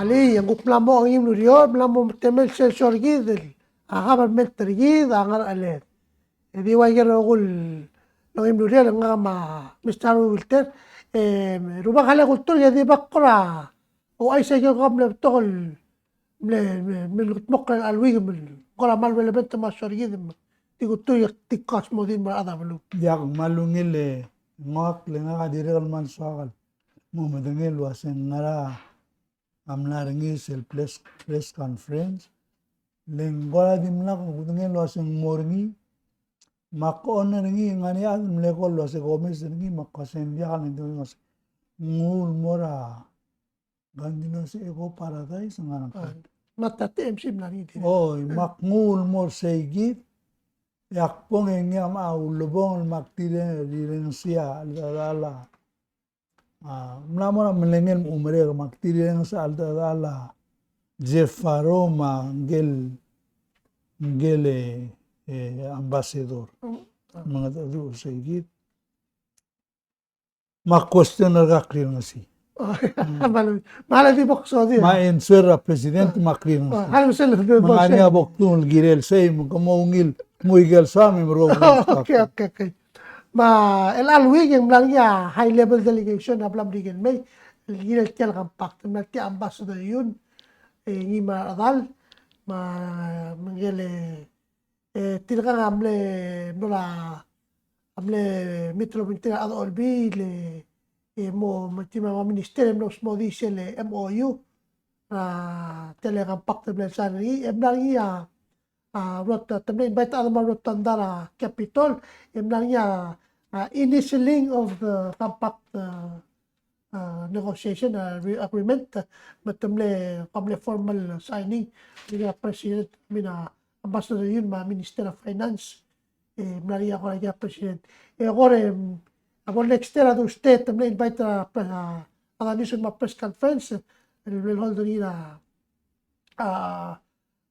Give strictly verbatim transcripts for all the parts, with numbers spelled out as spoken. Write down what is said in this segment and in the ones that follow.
Alii, e ng kuk mla mo ongim el ureor, mla mo temel sel sor kid el, a government er kid a ngercheled. E di ua ikel rokui el ongim el ureor, ngak me a Mister Wilter, e, rubak el kultur, e di bek kora, o aisei e ke ko mle betok el, mle, mle, mle kutmokl er a Alwik me ng kora mal relevant me a sor kid me di kultur e di kos mo di mo er a chad er a beluu. Diak, me a ungil e ngak le ngak a dirrek el mal soak el mo medengei el uase ng ngera a mla er ngii sel press, press conference. Le ng kora dimlak kudengei el uase ng mo er ngii, me ak honor er ngii, ngar er ngii a chad el mle call el uase kom omes er ngii, me ak uase ng diak, le ng di uase ng nguu el mo er a, ng di uase Eco Paradise, ngar er ngii. Me a T M C mla er ngii. Oi, me ak nguu el mo er sei kid, e ak bong e ngii a mla ulebongel me ak dirrek el rirengesii a, a, a, a, mla mo er a melengel me a umerek me ak dirrek el rirengesii a cheldechedechal a Jeff Farrow me ngike el, ngike el, e, e, ambassador. Mm. Me ng di uase kid. Me ak question er ngak a rirengesii. Mm. Me a le di bok sodia. Me a answer er a president me ak rirengesii. Me a le di bok sodia. Me ng ngar er ngii a bok tung el kirel sei me ng kmo ungil, mo ikel soam e meruul. Okay, okay, okay. Me a chelecha el week e ng mla er ngii a high level delegation a bla merikel mei el kirel tia el compact, mla er tia Ambassador Yun, e ngii me a rechedal, me a, me ngike el, e, tirkang a mle, mlo er a, a mle meet el obengterir a rechad er a Olbiil, e, e mo, me tir me a minister e mlo smodii sel M O U, a, tia el compact el bla el sign er ngii, e mla er ngii a, a, rot, te mle invite a chad me a rot a ndar a Capitol, e mla er ngii a, a, initialing of the compact, a, a, negotiation, a, re-, agreement, me te mle, ko mle formal signing, er ngii a president, I mean, a, Ambassador Yun me a Minister of Finance, e mla er ngii a kora ikei a president. E kora, em, a bo next er a Tuesday, te mle invite a, a, a news me a press conference, el, el hold er ngii a, a,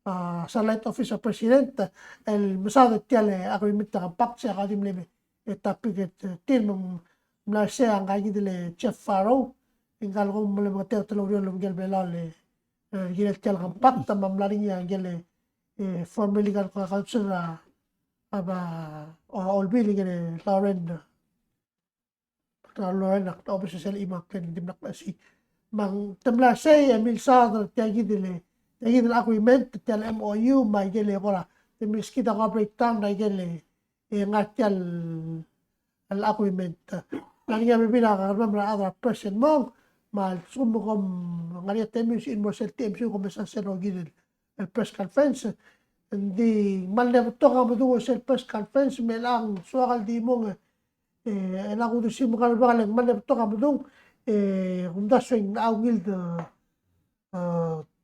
a, satellite office er a president, el mesaod er tia el agreement er a compact, se a kau di mle, e, topic er tir me ng mla er sei a ngka kid el Jeff Farrow, e ngka el kmo ng mle mengeteket el oureor el obengkel Belau el, e, kirel tia el compact, me a mla er ngii a ngike el, e, formerly ngka el council er a, a, a Olbiil, ngike el Lauren, Dr. Lauren, ak obes sel imak el dimlak lasi. Me ng te mla er sei e milsaod er tia kid el, tia kid el agreement, tia el M O U, me a ikel kora, te milskid a kora breakdown er a ikel, e ngar tia el, el agreement. Ng ngar er ngii a bebil a kermam er a chad er a press el mong, me a lsekum kom ngar er ngii a temem e mo er sel T M C, kom mesa sel rokir el, el press conference. Ng di kmal mle betok a medung er sel press conference, me chelechang soak el di mong, e, e, chelechang kudersii me a rubak el kmal mle betok a medung, e, kumdasu e ng ungil de, e,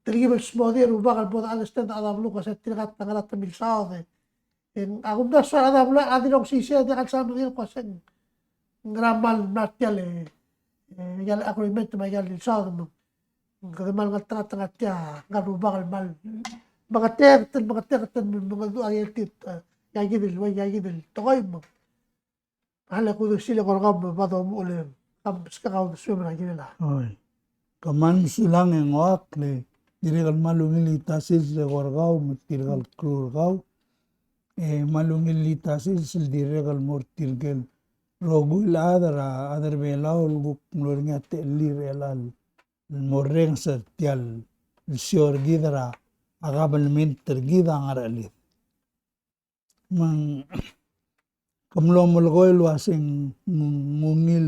telkib el smodii e rubak el bo de understand a rechad er a beluu el kmo se tirka a ngera te milsaod. E, a kumdasu a rechad er a beluu a di rongesisei, e diak el soam el kmo se ng ngera mal mla er tia el, e, tia el agreement me a tia el milsaod me ng kede mal ngeltengat er tia, ngar er a rubak el mal mengeteket, mengeteket, mengeteket a ikel tit, e, tia kid el, ua tia kid el tekoi me ng. A le kudersii el eko er kau me bo domuchel e, kam beskak a uldesuem er a kirel a. Oi. Kmal mesulang e ngak le dirrek el kmal ungil el ita sils el eko er kau me tirka el crew er kau. E kmal ungil el ita sils el dirrek el mo er tirke el rokui el chad er a, chad er a Belau el kuk mlo er ngii a techellir er chelecha el morrenges er tia el show er kid er a, a kabelment er kid a ngercheled. Me ng, ke mlo melekoi el uase ng, ng ungil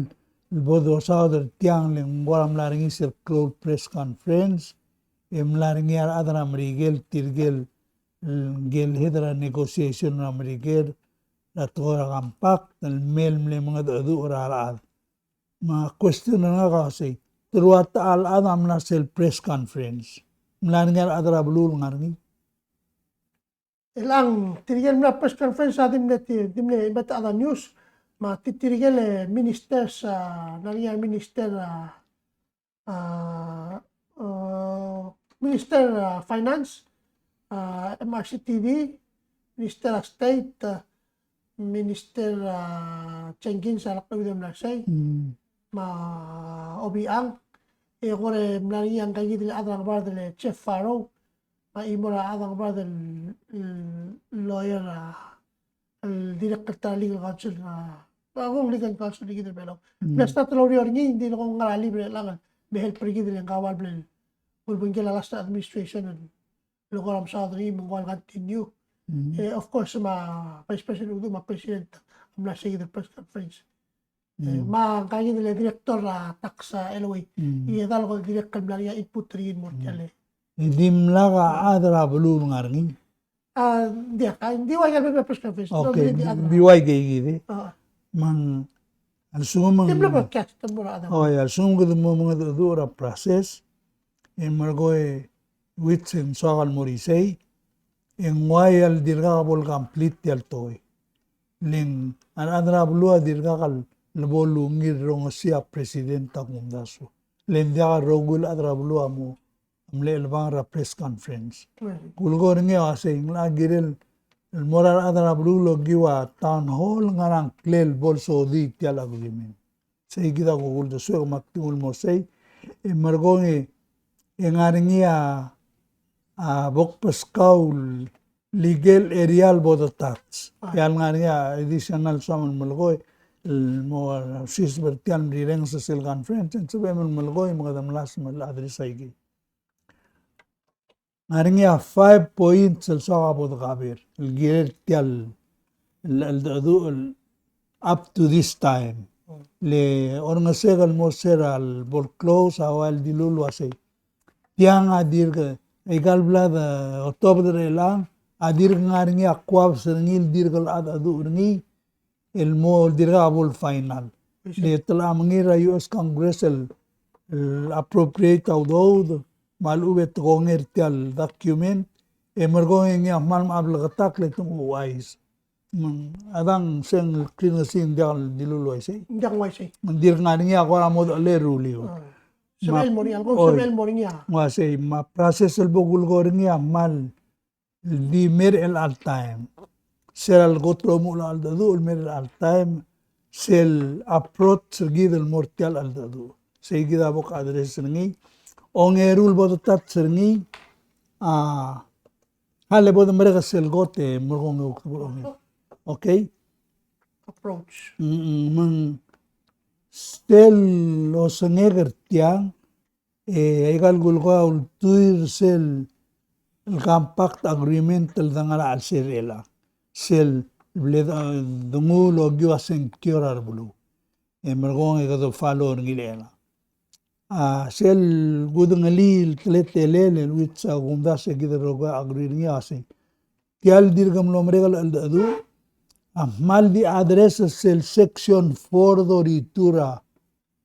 el bo dosaod er tiang le ng kora mla er ngii sel klou el press conference, e mla er ngii a rechad er a Merikel tirke el, ngike el head er a negotiation er a Merikel er a tekoi er a compact, el mei el mle mengedecheduch er a rechad. Me a question er ngak a uasei, te rua techall chad a mla er sel press conference. Mla er ngii a rechad er a beluu el ngar er ngii? Chelechang, tirke el mla press conference a di mle, di mle invite a chad er a news, me a ti-, tirke el ministers, a, ng ngar er ngii a minister, a, a, a, minister, a, finance, a, M R C T V, minister of state, a, minister, a, Jenkins a lak kede mla er sei, me a Obichang, E kora mla er ngii a ngka kid el chad er a Ngebard el Jeff Farrow, me a chimo er a chad er a Ngebard el, el lawyer a, el director er a legal counsel er a, a rokui el legal counsel er kid er a Belau. Mm. Mla start el oureor er ngii, ng di le kora ngar er a library el chad el me help er kid el ngka el bla el, ulebengkel a last administration el, el kora mesaod er ngii me ng ua el continue. Mm. E, of course, me a Vice President Uduch me a President a mla sei kid el press conference. Mm. E, me a ngka kid el director er a tax, a, L O A. Mm. E a dirrek el direct el mla er ngii a input er ngii el mo er tia el. Mm. E dimlak a chad er a beluu el ngar er ngii. A, diak, a, di ua ikel bebil a press conference. Okay, di ua ikei kid. A. Me ng, a lsekum ng, di mla broadcast, di mla broadcast. Oi, a lsekum kede mo mengedecheduch er a process, e merekong e which e ng soak el mo er isei, e ng uai el dirkak bo le complete tia el tekoi. Le ng, a rechad er a beluu a dirkak el bo lungil el rongesii a president a kumdasu. Le ng diak el rokui el chad er a beluu a mo mle chelebangel er a press conference. Kulekoi er ngii a uasei, ng locha kirel el mo er a rechad er a beluu el okiu a town hall, ngar er a ngklel bo lsodii tia el agreement. Sei kid a kuk uldesuek me ak di nguu el mo sei, e merekong e, e ngar er ngii a, a, bo kbeskau el legal area el bo de touch. A. E a lengar er ngii a additional soam el melekoi, el mo, a, siseb er tia el mrirenges er sel conference, e ng sebechem el melekoi me kede melasem el address aikei. Ngar er ngii a five points el soak a bo de cover, el kirel tia el, el, el, el, el up to this time. Le orrengesek el mo ser a lebo el close a ua el dilu el uasei. Tiang a dirk, aika el bla de otobed er chelechang, a dirk ngar er ngii a kuabes er ngii el dirk el cheldecheduch er ngii, el mo dirkak bo el final. Le te locha mengiil er a U S Congress el, el appropriate a udoud, me a lechub e te kongei er tia el document, e merekong e ngii a kmal mla bleketakl e te mo ouchais. Me ng, a dang se ng clear er sei, ng diak el dilu el uaisei. Ng diak el uaisei. Ng dirk ngar er ngii a kora mo dechelel el rullii. A. Sebechel el mo er ngii a, sebechel el mo er ngii a. Ng uaisei, me a process el bo kulekoi er ngii a kmal di mer chelecha el taem. Sel kot el omuchel a cheldecheduch el mer chelecha el taem, sel approach er kid el mo er tia el cheldecheduch. Sei kid a bo kaddress er ngii. Ongeru el bo de touch er ngii, a, a le bo de merek sel kot e merekong e kuk bo er ngii. Okay? Approach. Mm, mm, me ng sel osengek er tiang, e aika el kulekoi a ultuil er sel, el compact agreement el dengar er a chelsel er chelechang. Sel bla de, de nguu el okiu a sengkio er a rebeluu. E merekong e kede follow er ngii el chelechang. A sel kudengelii el teletelel el which a kumdasu e kid el rokui a agree er ngii a sei. Tia el dirk mlo merek el cheldecheduch a kmal di address sel section four thirty-two er a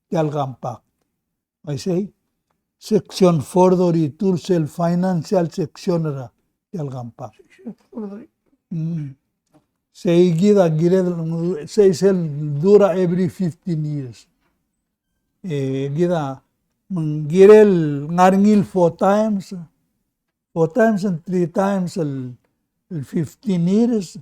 tia el compact. Uaisei, section four thirty-two sel financial section er a tia el compact. Mm. Sei kid a kired, sei sel dura every fifteen years. E kid a, me ng kirel ngar er ngii el four times, four times and three times el, el fifteen years,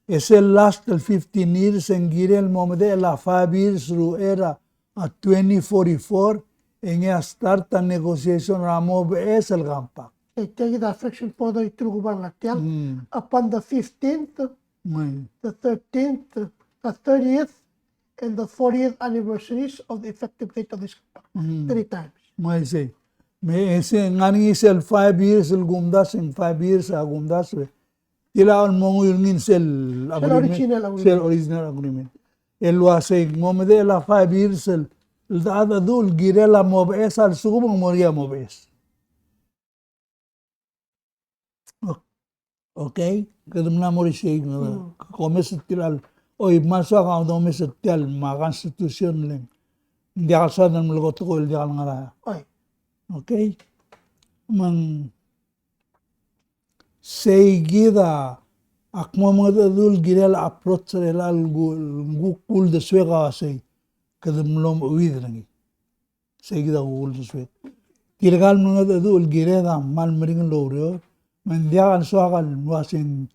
e sel last el fifteen years e ng kirel mo medechel a five years er uchei er a twenty forty-four, e ngii a start a negotiation er a mo beches el compact. E tia kid a fraction four thirty-two el kuba ngar tiang, mm, upon the fifteenth, mm, the thirteenth, the thirtieth, and the fortieth anniversaries of the effective date of this compact. Mm. Three times. Me sei. Me sei ngar er ngii sel five years el kumdasu, five years a kumdasu. Tilecha el mo nguu er ngii sel agreement, original agreement. Sel original agreement. El uasei ng mo medechel a five years el, el cheldecheduch el kirel a mo beches a lsekum ng mo er ngii a mo beches. Okay, kede mla mo er isei, mm, ke omes er tia el, oi, me ng soak a domes er tia el me a constitution le ng diak el soad el melekoi a tekoi el diak el ngar er a. Oi. Okay. Me ng sei kid a, ak mo mengedecheduch el kirel a approach er chelechang el ku, kuk uldesuek a uasei. Kede mlo mecheuid er ngii. Sei kid a kuk uldesuek. Tirka el mengedecheduch el kired a kmal meringel el oureor, me ng diak el soak el uasei ng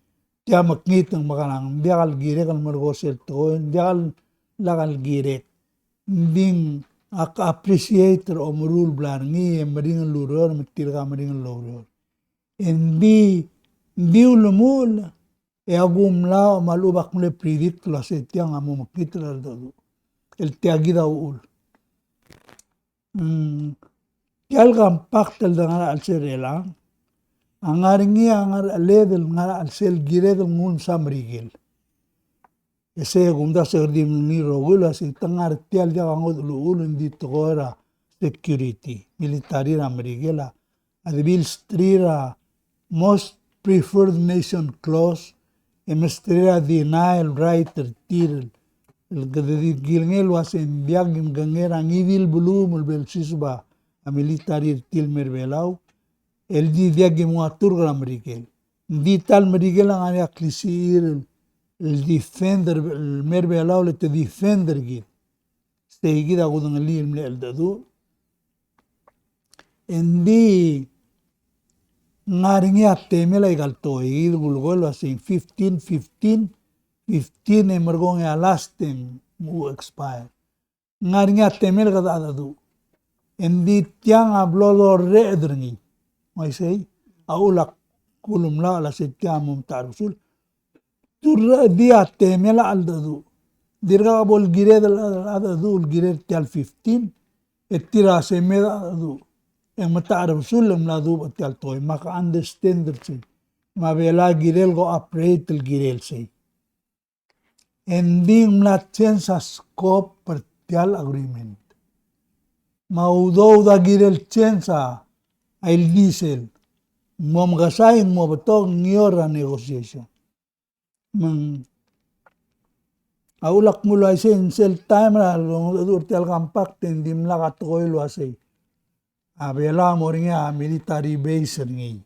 tia mekngit ng mekerang, ng diak el kirek el merekong sel tekoi, ng diak el lak el kirek. Ng di ng ak appreciate er a omeruul el bla er ngii e meringel el ureor me tirka meringel el oureor. E ng di, ng di ulemuchel, e a kumlaut me a lechub ak mle predict el uasei tiang a mo mekngit el cheldecheduch. El tia kid a uchul. Mm, tia el compact el de ngar er a chelsel er chelechang a ngar er ngii a ngar er a cheled el ngar er a chelsel kired el nguu el msa Merikel. E sei a kumdasu e kede di mlengai el rokui el uasei te ngar er tia el diak a ngodech el uchul e ng di tekoi er a security, military er a Merikel a, a de bilsterir a most preferred nation clause, e mesterir a denial right er tir, el kede di kilengei el uasei ng diak kim kengei er a ngii di el beluu me a lebo lsiseb a military er tir el mei er a Belau, el di diak kim ua turk er a Merikel. Ng di ta el Merikel a ngar er ngii a klisichir el, el defender, el mei er a Belau el te defender kid. Sei kid a kudengelii el mle cheldecheduch. E ng di ngar er ngii a temel aika el tekoi, kid kulekoi el uasei fifteen fifteen, fifteen e merekong e a last e ng mo expire. Ngar er ngii a temel kede cheldecheduch. E ng di tiang a blo lorreched er ngii. Uaisei, a uchul a kulemlaoch el uasei tiang a mo metacherbesul. Te orrechedii a temel a cheldecheduch. Dirkak bo el kired el cheldecheduch el kired tia el fifteen, e tir a se mei a cheldecheduch. E ng metacherbesul e ng mla dubech tia el tekoi, me ak understand er sei. Me a Belau a kirel ko operate el kirel sei. E ng di ng mla change a scope er tia el agreement. Me a udoud a kirel change a ildisel. Ng mo mekesai, ng mo betok, ng ngior er a negotiation. Me ng, a uchul ak mle uaisei, ng sel taem er a longedecheduch er tia el compact e ng dimlak a tekoi el uasei a Belau a mo er ngii a military base er ngii,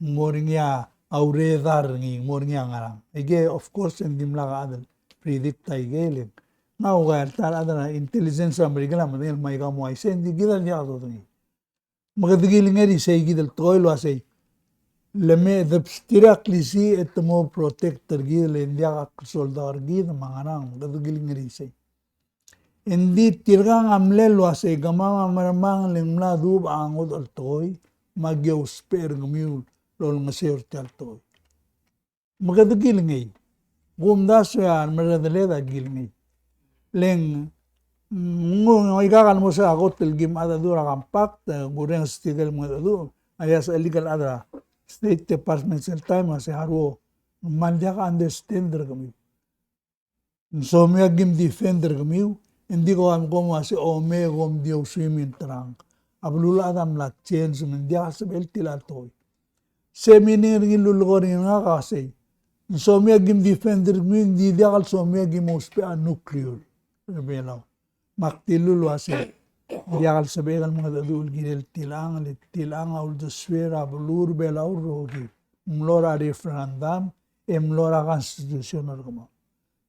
ng mo er ngii a radar er ngii, ng mo er ngii a ngerang. Aike, of course, e ng dimlak a chad el predict aike, le ng ua el ta el chad er a intelligence er a Merikel a medengei el me aika a mo uaisei, ng di kid a diak dodengei. Me kede kilengei er isei kid el tekoi el uasei, le me debsterir a klisiich e te mo protect er kid, le ng diak a soldau er kid me a ngerang, me kede kilengei er isei. E ng di tirkang a mle uasei, kemam a mermang le ng mla dubech a ngodech el tekoi, me aki ousbech er kemiu el olengeseu er tia el tekoi. Me kede kilengei. Kumdasu e a remerredeled a kilengei. Le ng, ng, ng, aika el mo se er a kot el kim cheldecheduch er a compact, e, kurrenges tirke el mengedecheduch, a iasech el ike el chad er a State Department sel taem a se a ruo, me ng diak a understand er kemiu. Ng somiu a kim defend er kemiu, e ng di ko a kom uasei omei e kom di ousuim e ng terang. A beluulechad a mla change me ng diak el sebechel tilecha el tekoi. Se meaning er ngii el lulekoi er ngii er ngak a sei, ng somiu a kim defend er kemiu, ng di diak el somiu a kim ousbech a nuclear er a Belau. Me ak dilu el uasei, ng diak el sebechek el mengedecheduch el kirel tilechang, le tilechang a uldesuir a beluu er a Belau el rokir. Ng mlo er a referendum, e mlo er a constitution er kemam.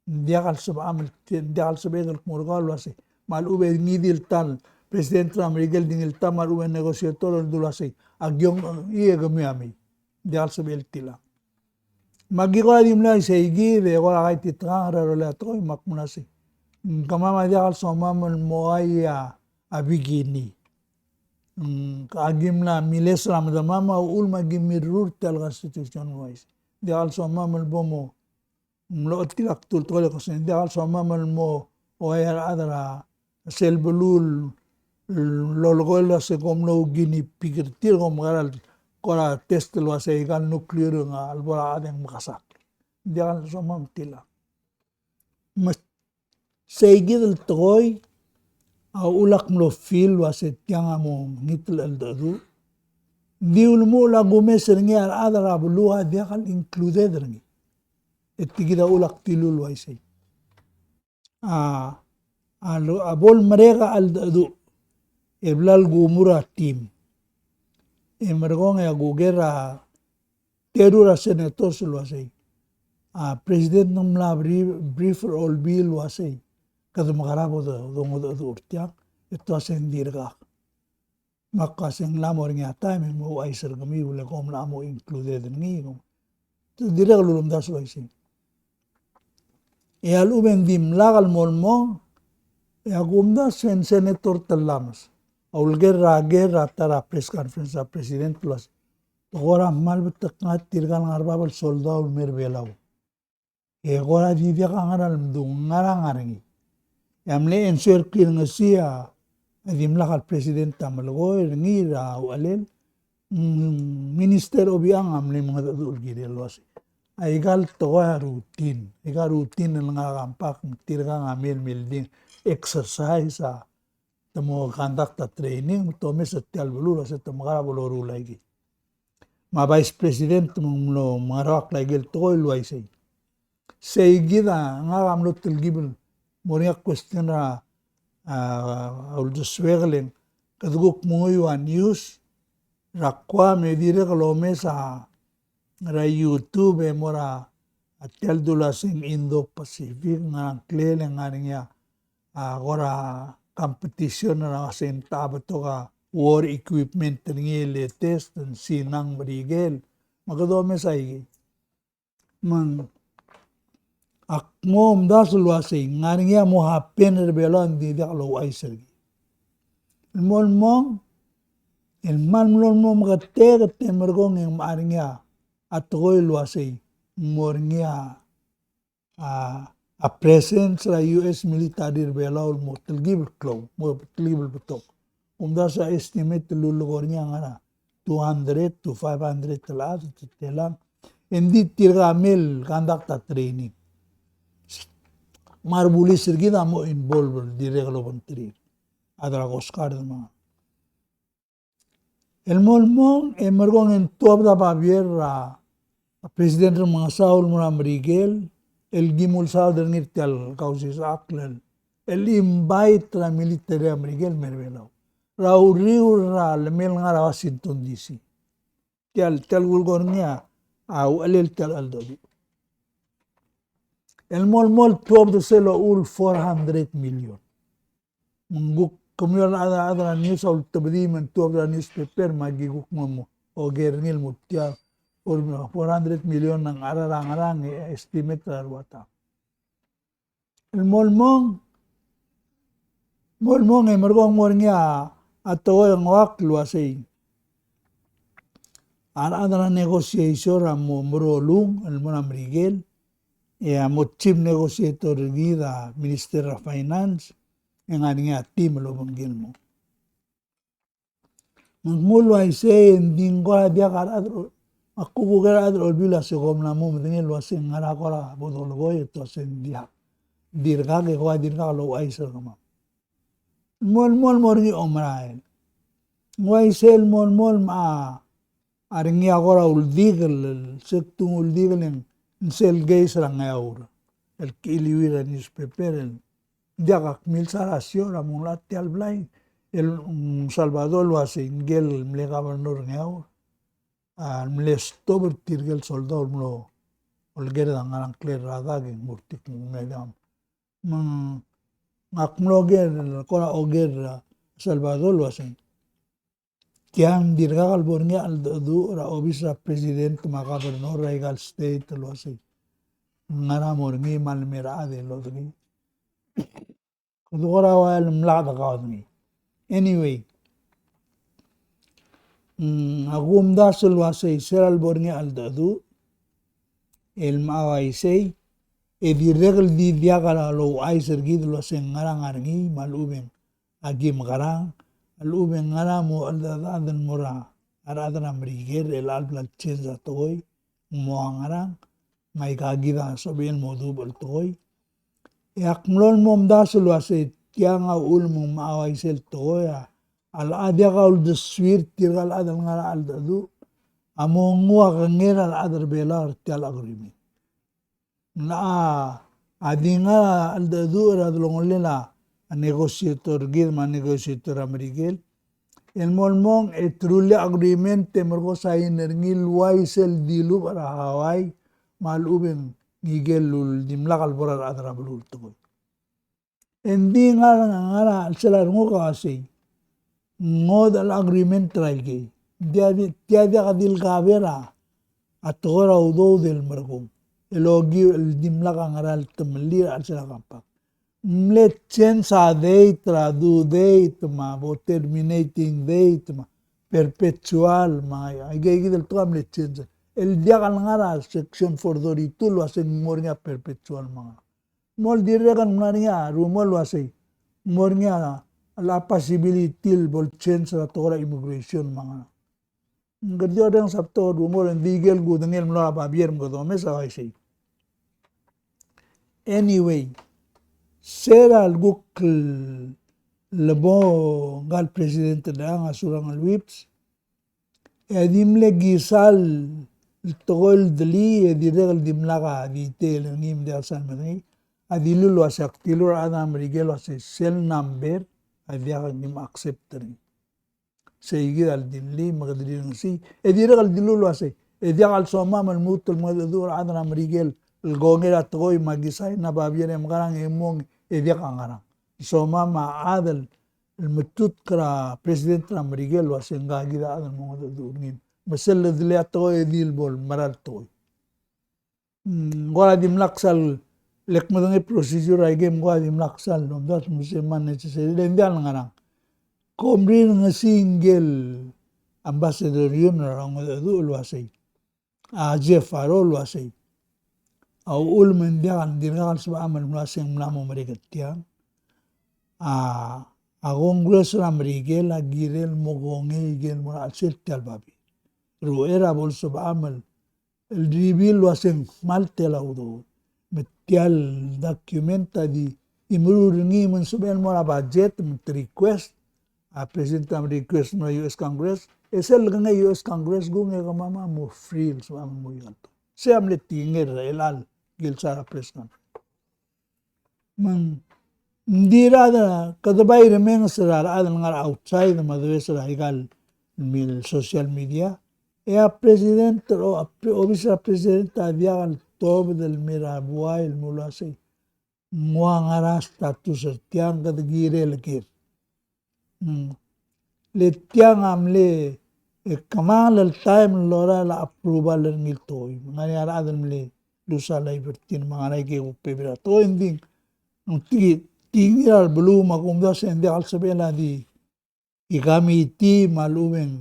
Ng diak el sebecham el, ng diak el sebechek el kmo er kau el uasei, me a lechub e ngii di el ta el president er a Merikel, di ngii el ta me a lechub e negotiator el dul uasei, a kiong, e, e kemiu a mei. Ng diak el sebechel tilechang. Me aki kora di mle uaisei kid, e kora kaititekangel er a rolel a tekoi, me ak mle uasei, ng kemam a diak el somam el mo uai a, a bikini. Mm, aki mla miles er a medemam a uchul me aki mirruul er tia el constitution el uaisei. Ng diak el somam el bo mo, mlo chetil a kdu el tekoi el kmo sei, ng diak el somam el mo uai a rechad er a sel beluu el lolekoi el uasei kom mlo guinea pig er tir, kom kora, kora test el uasei aika el nuclear a lebo er a chad e ng mekesakl. Ng diak el somam tilechang. Me sei kid el tekoi a uchul ak mlo feel el uasei tiang a mo mekngit el cheldecheduch. Ng di ulemuchel a kumes er ngii a rechad er a beluu a diak el included er ngii. E tia kid a uchul ak dilu el uaisei. A, a lo, a bo lemerek a cheldecheduch e bla el kumu er a team. E merekong e a kuker a teru er a senators el uasei, a president ng mla bri-, brief er a Olbiil el uasei, kede mekerang bo de, dongedecheduch er tiang, e te uasei ng dirkak. Me ak uasei ng mla mo er ngii a taem e ng mo ouchais er kemiu le kom mla mo included er ngii, kom. Te dirrek el ulemdasu el uaisei. E a lechub e ng dimlak el mo el mo, E a kumdasu e ng Senator Tellames a uleker er a, ker er a ta er a press conference er a president el uase, te kora kmal betok a tirka el ngar er a bab el soldau el mei er a Belau. E kora di diak a ngera el mdu, ngera a ngar er ngii. E a mle answer er kid er ngii a, e dimlak el president a melekoi er ngii er a uchelel, mm, Minister Obichang a mle mengedecheduch el kirel el uase, aika el tekoi a routine, aika el routine el ngar er a compact, tirka a mei el milding, exercise a, te mo conduct a training, me te omes er tia el beluu el uase te mekera bo loruul aike. Me a Vice President me ng mlo mengeroakl aike el tekoi el uaisei. Sei kid a ngak a mlo telkib el mo er ngii a question er a, a, uldesuek el ng, kede kuk menguiu a news er a Guam e dirrek el omes a, er a YouTube e mo er a, a tia el dula se ng Indo-Pacific, ngar er a ngklel e ngar er ngii a, a, kora competition er a se ng ta betok a war equipment er ngii el latest, ng Sina, ng Merikel, me kede omes aike. Me ng, ak mo omdasu el uasei, ng ngar er ngii a mo happen er a Belau e ng di diak louchais er ngii. El mo el mong, el kmal mlo el mo meketeketang e merekong e ng mechar er ngii a tekoi el uasei, ng mo er ngii a, a, a presence er a U S military er a Belau el mo telkib el klou, mo telkib el betok. Omdasu a estimate el lulekoi er ngii a ngar er a two hundred to five hundred el chad, te telang. E ng di tirka a mei el conduct a training. Me a rebulis er kid a mo involve el dirrek el obengterir. A chad er a Coast Guard me a El mo el mong, e merekong e ng tuobed a babier er a President Remengesau el mo er a Merikel, el ki mo ulsaod er ngii er tia el Kausisechakl el, el invite er a military er a Merikel el mei er a Belau er a uriul er a lemei el ngar er a Washington D C. Tia el, tia el kulekoi er ngii a uchelel tia el cheldecheduch. El mo el mong e tuobed er sel ochul four hundred million. Me ng kuk kemiu el chad, chad er a news a ultebedii me ng tuobed er a newspaper me aki kuk mo, mo oker er ngii el mo tia, four hundred million a ngar er a ngerang, e estimate er a rua tang. El mo el mong, mo el mong e merekong mo er ngii a tekoi el ngoakl el uasei, a rechad er a negotiation a mo merolung el mo er a Merikel, e a mo chief negotiator er kid a Minister er a Finance, e ng ngar er ngii a team el obengkel el mo. Me ng kmo el uaisei e ng di ng kora diak a rechad er a, me a kuk oker a rechad er a Olbiil a se kom mla mo medengei el uasei ng ngar er a kora bo dolekoi e te uasei ng diak. Dirkak e kora dirkak louchais er kemam. Mo el mo el mo er ngii a omerael. Ng uaisei el mo el mo el me a a re ngii a kora uldikel, el se kdung uldikel e ng sel case er a Ngeaur el kiliuii er a newspaper el diak a kmilsa er a siob er a mo ngklel tia el blai el, mm, Salvador el uasei ngike el mle governor er a Ngeaur a mle stop er tirke el soldau el mlo oleker a ngar er a ngklel er a dak e ng mo er tir el mle diak. Me ng, ak mlo oker, kora oker er a Salvador el uasei tiang, dirkak el bo er ngii a cheldecheduch er a obis er a president me a governor er aika el state el uasei ng ngera mo er ngii me a lemei a rechad el odengei. Kede kora ua el mlak dekaod ngii. Anyway, mm, a kumdasu el uasei se er a lebo er ngii a cheldecheduch el mla uaisei, e dirrek el di diak a louchais er kid el uasei ng ngera a ngar er ngii me a lechub e ng a ki mekerang, a lechub e ng ngera mo cheldechedechad el mo er a rechad er a Merikel er chelecha el bla el change a tekoi, ng mo a ngerang, me aika kid a sebechel el mo dubech el tekoi. E ak mlo el mo omdasu el uasei tiang a uchul me ng mla uaisei el tekoi a, a locha diak a uldesuir tirka el chad el ngar er a cheldecheduch a mo nguu a kengei er a rechad er a Belau er tia el agreement. Ng locha di ngar er a cheldecheduch er a delongelel a negotiator er kid me a negotiator er a Merikel el mo el mong e te rullii a agreement e merek a sign er ngii el uaisei el dilubech er a Hawaii me a lechub e ng ngike el uldimlak el bo er a rechad er a beluu el tekoi. E ng di ngar, ngar er a chelsel a renguk a uasei ng ngodech el agreement er aikei. Tia di, tia diak di le cover a tekoi er a udoud el merekong el okiu el dimlak a ngera el temellii er a chelsel a compact. mle change a date er a due date me a bo terminating date me a perpetual me a, aike kid el tekoi a mle change. El diak el ngar er a section four thirty-two el uasei ng mo er ngii a perpetual me a ngerang. Mo el dirrek el ngar er ngii a rumor el uasei ng mo er ngii a, a possibility el bo el change er a tekoi er a immigration me a ngerang. Ng kede di orrenges a betok el rumor, ng di ikel kudengei el mlo er a babier me kede omes a uaisei. Anyway, se er a lekuk el lebo ngka el president er chelechang a Surangel Whipps, e di mle kisa el tekoi el delii, e dirrek el dimlak a detail er ngii me ng diak el sal medengei, a dilu el uasei ak dilu er a rechad er a Merikel el uasei sel number a diak kim accept er ngii. Sei kid a ldilii me kede rirengesii, e dirrek el dilu el uasei, e diak el somam el lmuut el mengedecheduch er a rechad er a Merikel el kongei er a tekoi me a kisai, ng a babier e mekerang e mong e diak a ngerang. Somam a chad el metutk er a president er a Merikel el uasei ngka kid a chad el mengedecheduch er ngii. Me sel ledelii a tekoi e di le bo el mera el tekoi. Mm, ng kora dimlak sal, le ak medengei a procedure er a ikem, ng kora dimlak sal lomdasu me se me ng necessary, le ng diak el ngerang. Kom rirengesii ngike el ambassador er a Union er a Ongedecheduch el uasei, a Jeff Farrow el uasei, a uchul me ng diak, ng dirkak el sebecham el mlo uasei ng mla mo merek er tiang. A, a Congress er a Merikel a kirel mo kongei ikel mo er a chelsel tia el babier. Ruchei er a bo lsebecham el el reveal el uasei ng kmal tela udoud. Me tia el document a di meruul er ngii me ng sebechel el mo er a budget me te request, a president a request er a U S Congress, e sel lekengei a U S Congress kung e kemam a mo free el sebecham el mo ikel tekoi. Sei a mle tekingel er chelechang el kilsa er a press conference. Me ng di rechad, kede bai remenges er a rechad el ngar er a outside me a debes er a ikal mil social media. E a president, o a pre-, obis er a president a diak el tobed el mei er a buai el mo uasei ng ua ngera a status er tiang, kede kirel ker. Mm. Le tiang a mle, e, kemanget el taem el lorael a approval er ngii el tekoi. Me ng ngar er ngii a rechad el mle lose a life er tir me ng ngar er ngii a ike kuk bebil er a tekoi, ng di, ng di, di ngii er a beluu me a kumdasu e ng diak el sebechel a di, e committee me a lechub e ng,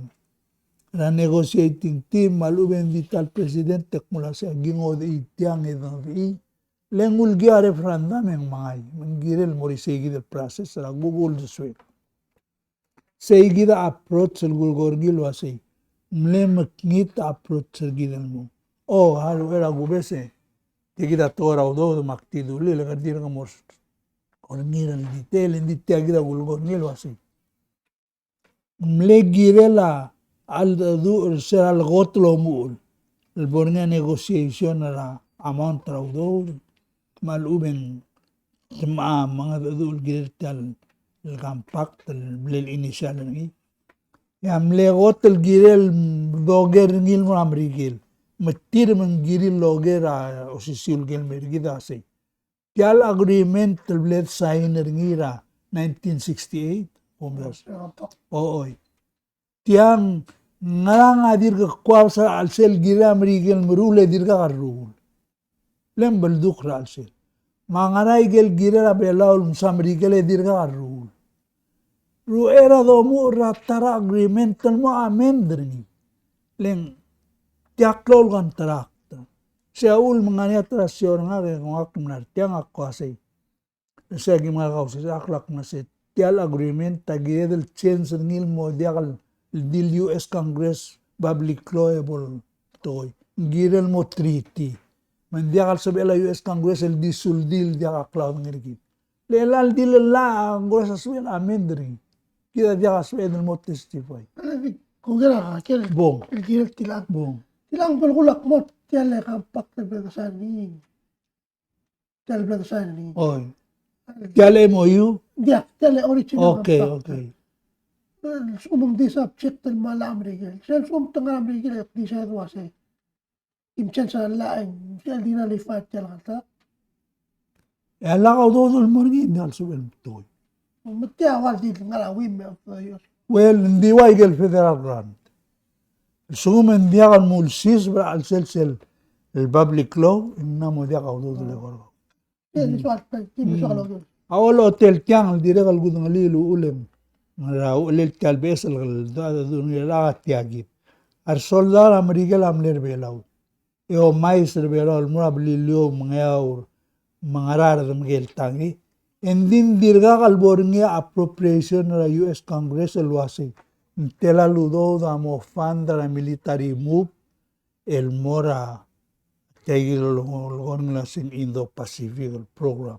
er a negotiating team me a lechub e ng di ta el president e kmo uasei a ki ngodechii tiang e dengodechii. Le ng ulkii a referendum e ng mengai, me ng kirel mo er isei kid el process er a kuk uldesuek. Sei kid a approach el kulekoi er ngii el uasei, mle mekngit a approach er kid el mo. O, a ruchei er a kubes e, tia kid a tekoi er a udoud me ak di dulii, le kede dirk mo er, er ngii er a detail, e ng di tia kid a kulekoi er ngii el uasei. Ng mle kirel a cheldecheduch er se er a lekot el omuchel el bo er ngii a negotiation er a amount er a udoud me a lechub e ng, me a mengedecheduch el kirel tia el compact el mle initial er ngii. E a mle kot el kirel doker er ngii el mo er a Merikel. Me tir me ng kirir el oker a osisiu el ker el mei er kid a sei. Tia el agreement el bla lesign er ngii er a nineteen sixty-eight, o mla. O, oi. Tiang, ngerang a dirk kuabes er a chelsel kirel a Merikel el meruul e dirkak a rruul. Le ng beldukl er a chelsel. Me a ngar er a ikel kirel a Belau el msa Merikel e dirkak a rruul. Ruchei er a domuchel er a ta er a agreement el mo amend er ngii. Le ng tia klou el contract. Se a uchul me ng ngar er ngii a ta er a show er ngak e ngak a mla er tiang a ko uasei. Se a ki mla er a House, se a klak me se tia el agreement a kired el change er ngii el mo diak el di el U S Congress public law e bo el tekoi. Ng kirel mo treaty. Me ng diak el sebechel a U S Congress el di suldi el diak a klaodengei er kid. Le chelecha el di el llach a Congress a sebechel el amend er ngii. Kid a diak a sebeched el mo testify. Kuk er a ker. Bong. El kirel tilang. Bong. Tilang belkul a kmo tia el compact el bla lesign er ngii. Tia el bla lesign er ngii. Oi. Tia el M O U? Diak, tia el original compact. Okay, okay. Lsekum ng di subject el mo er a Merikel. Sel lsekum te ngar er a Merikel e te decide el uasei. Im change a llach e ng sel di nullify tia el contract. E a lak a udoud el mo er ngii, ng diak el sebechel el tekoi. Me tia ua di ngar er a whim of the U S. Well, ng di ua ikel federal grant. Lsekum e ng diak el mo ulsiseb er a chelsel sel, el public law, e ng mla mo diak a udoud el eko er kau. Tia di soal, tia di soal a udoud. a olechotel tiang el dirrek el kudengelii el uchul e ng, er a uchelel tia el beches el, el, el, el, a tia kid. A resoldau er a Merikel a mle er a Belau. E omais er a Belau el mo er a Beliliou, Mengeaur, me a Ngaraard me a Ngikel Tangii. E ng di ng dirkak el bo er ngii a appropriation er a U S Congress el uasei ng tela el udoud a mo fund er a military move el mo er a tia kid el, el, el, el uasei Indo-Pacific el program.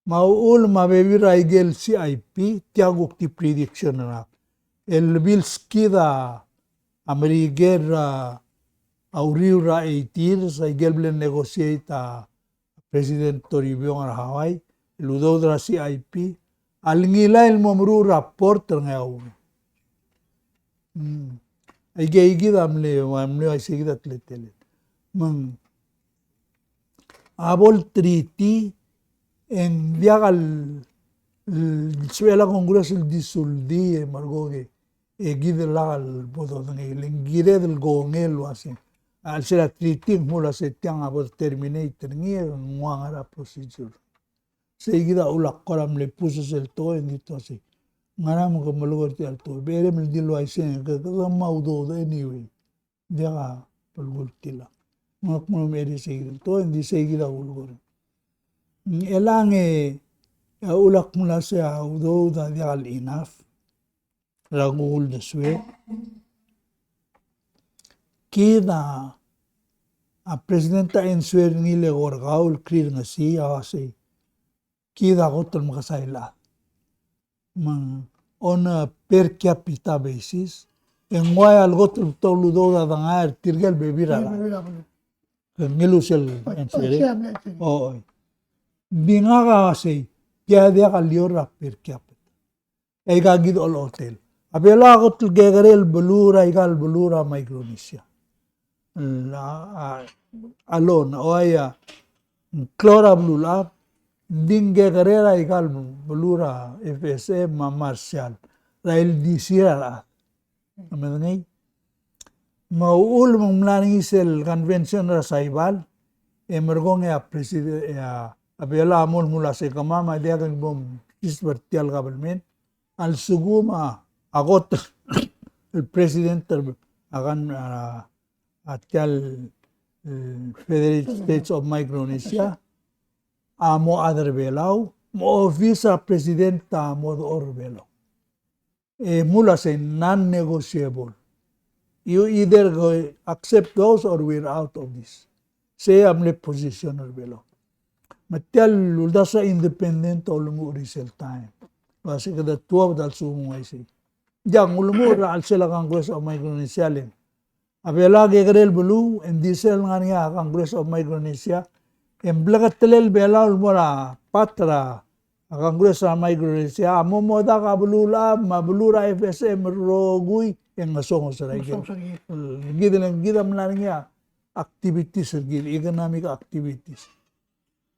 Me a uchul me a bebil er a ikel C I P, tia kuk di prediction er ngak. El bilskid a Merikel er a uriul er a eighties, a ikel bla negotiate a President Toribiong er a Hawaii, el udoud er a C I P, a lengilai el mo meruul er a port er Ngeaur. Mm. Aike, aikid a mle, a mle uaisei kid a teletelel. Me ng a bo el treaty, e ng diak el, el, sebechel a Congress el disolve, e merekong e, e kid el lak el bo dodengei, le ng kired el kongei el uasei. A chelsel a treaty, ng mo el uasei tiang a bo terminate er ngii, e ng ua ngar er a procedure. Sei kid a uchul a kora mle push sel tekoi, e ng di ua sei. Ngera me ke melekoi er tia el tekoi. Berem el di uaisei, ke, ke, ke mo udoud anyway. Diak a belkul tiang. Ngak mlo mei er sei kid el tekoi, e ng di sei kid a kulekoi. Chelechang e, a uchul ak mla sei a udoud a diak el enough er a kuk uldesuek. Kid a, a president a answer er ngii el eko er kau el Krirrengesii a uasei. Kid a kot el mekesai el chad. Me ng on a per capita basis. E ng uai a lekot el betok el udoud a dengai er tirke el bebil er a rechad. Ke ngiluu sel answer. O, oi. Ng di ngak a uasei, tia diak a lior er a per capita. Aika kid a olechotel. A Belau a kot el kekerei el beluu er aika el beluu er a Micronesia. A, a, alone, o aia, ng klou er a beluulechad, ng di ng kekerei er aika el beluu er a F S M me a Marshall, er a ildisir a rechad. A medengei? Me a uchul me ng mla er ngii sel convention er a Saipan, e merekong e a president, e a, a Belau a mo el mle uasei kemam a diak el bo mkisb er tia el government, a lsekum a, a kot el president er a kan, a, a tia el, el Federated States of Micronesia, a mo chad er a Belau, me a office er a president a mo dechor er a Belau. E mle uasei non-negotiable. You either go accept those or we're out of this. Sei a mle position er a Belau. Me tia el uldasu er a independent a ulemuchel er sel taem. Uasei kede tuobed a lsekum ng uaisei. Ng diak, ng ulemuchel er a chelsel a Congress of Micronesia le ng a Belau a kekerei el beluu, e ng di sel ngar er ngii a Congress of Micronesia, e ng bleketelel a Belau el mo er a part er a Congress er a Micronesia, a mo modak a beluulechad, me a beluu er a F S M el rokui, e ng ngesonges er a ikel. Ngesonges er a ikel. Kid el, kid a mla er ngii a activities er kid, economic activities.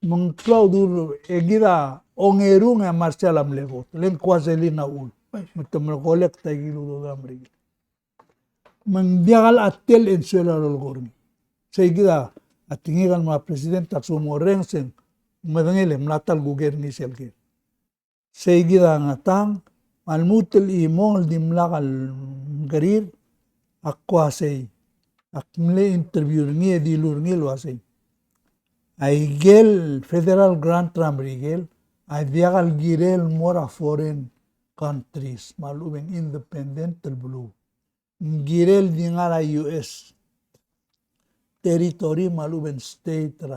Me ng klou a udoud, e kid a ongerung e a Marshall a mle kot, le ng Kwajalein a uchul. Me te mle collect a ikel udoud er a Merikel. Me ng diak el chad el answer er a lolekoi er ngii. Sei kid a tekingek el mo er a president a lsekum ng orrenges e ng medengei le mla ta el kuker er ngii sel ker. Sei kid a ngatang, me a lmuut el chimong el dimlak el mkerir, ak uasei, ak mle interview er ngii e dilu er ngii el uasei. Aikel federal grant er a Merikel a diak el kirel el mo er a foreign countries, me a lechub e ng independent el beluu. Ng kirel di ngar er a U S territory me a lechub e ng state er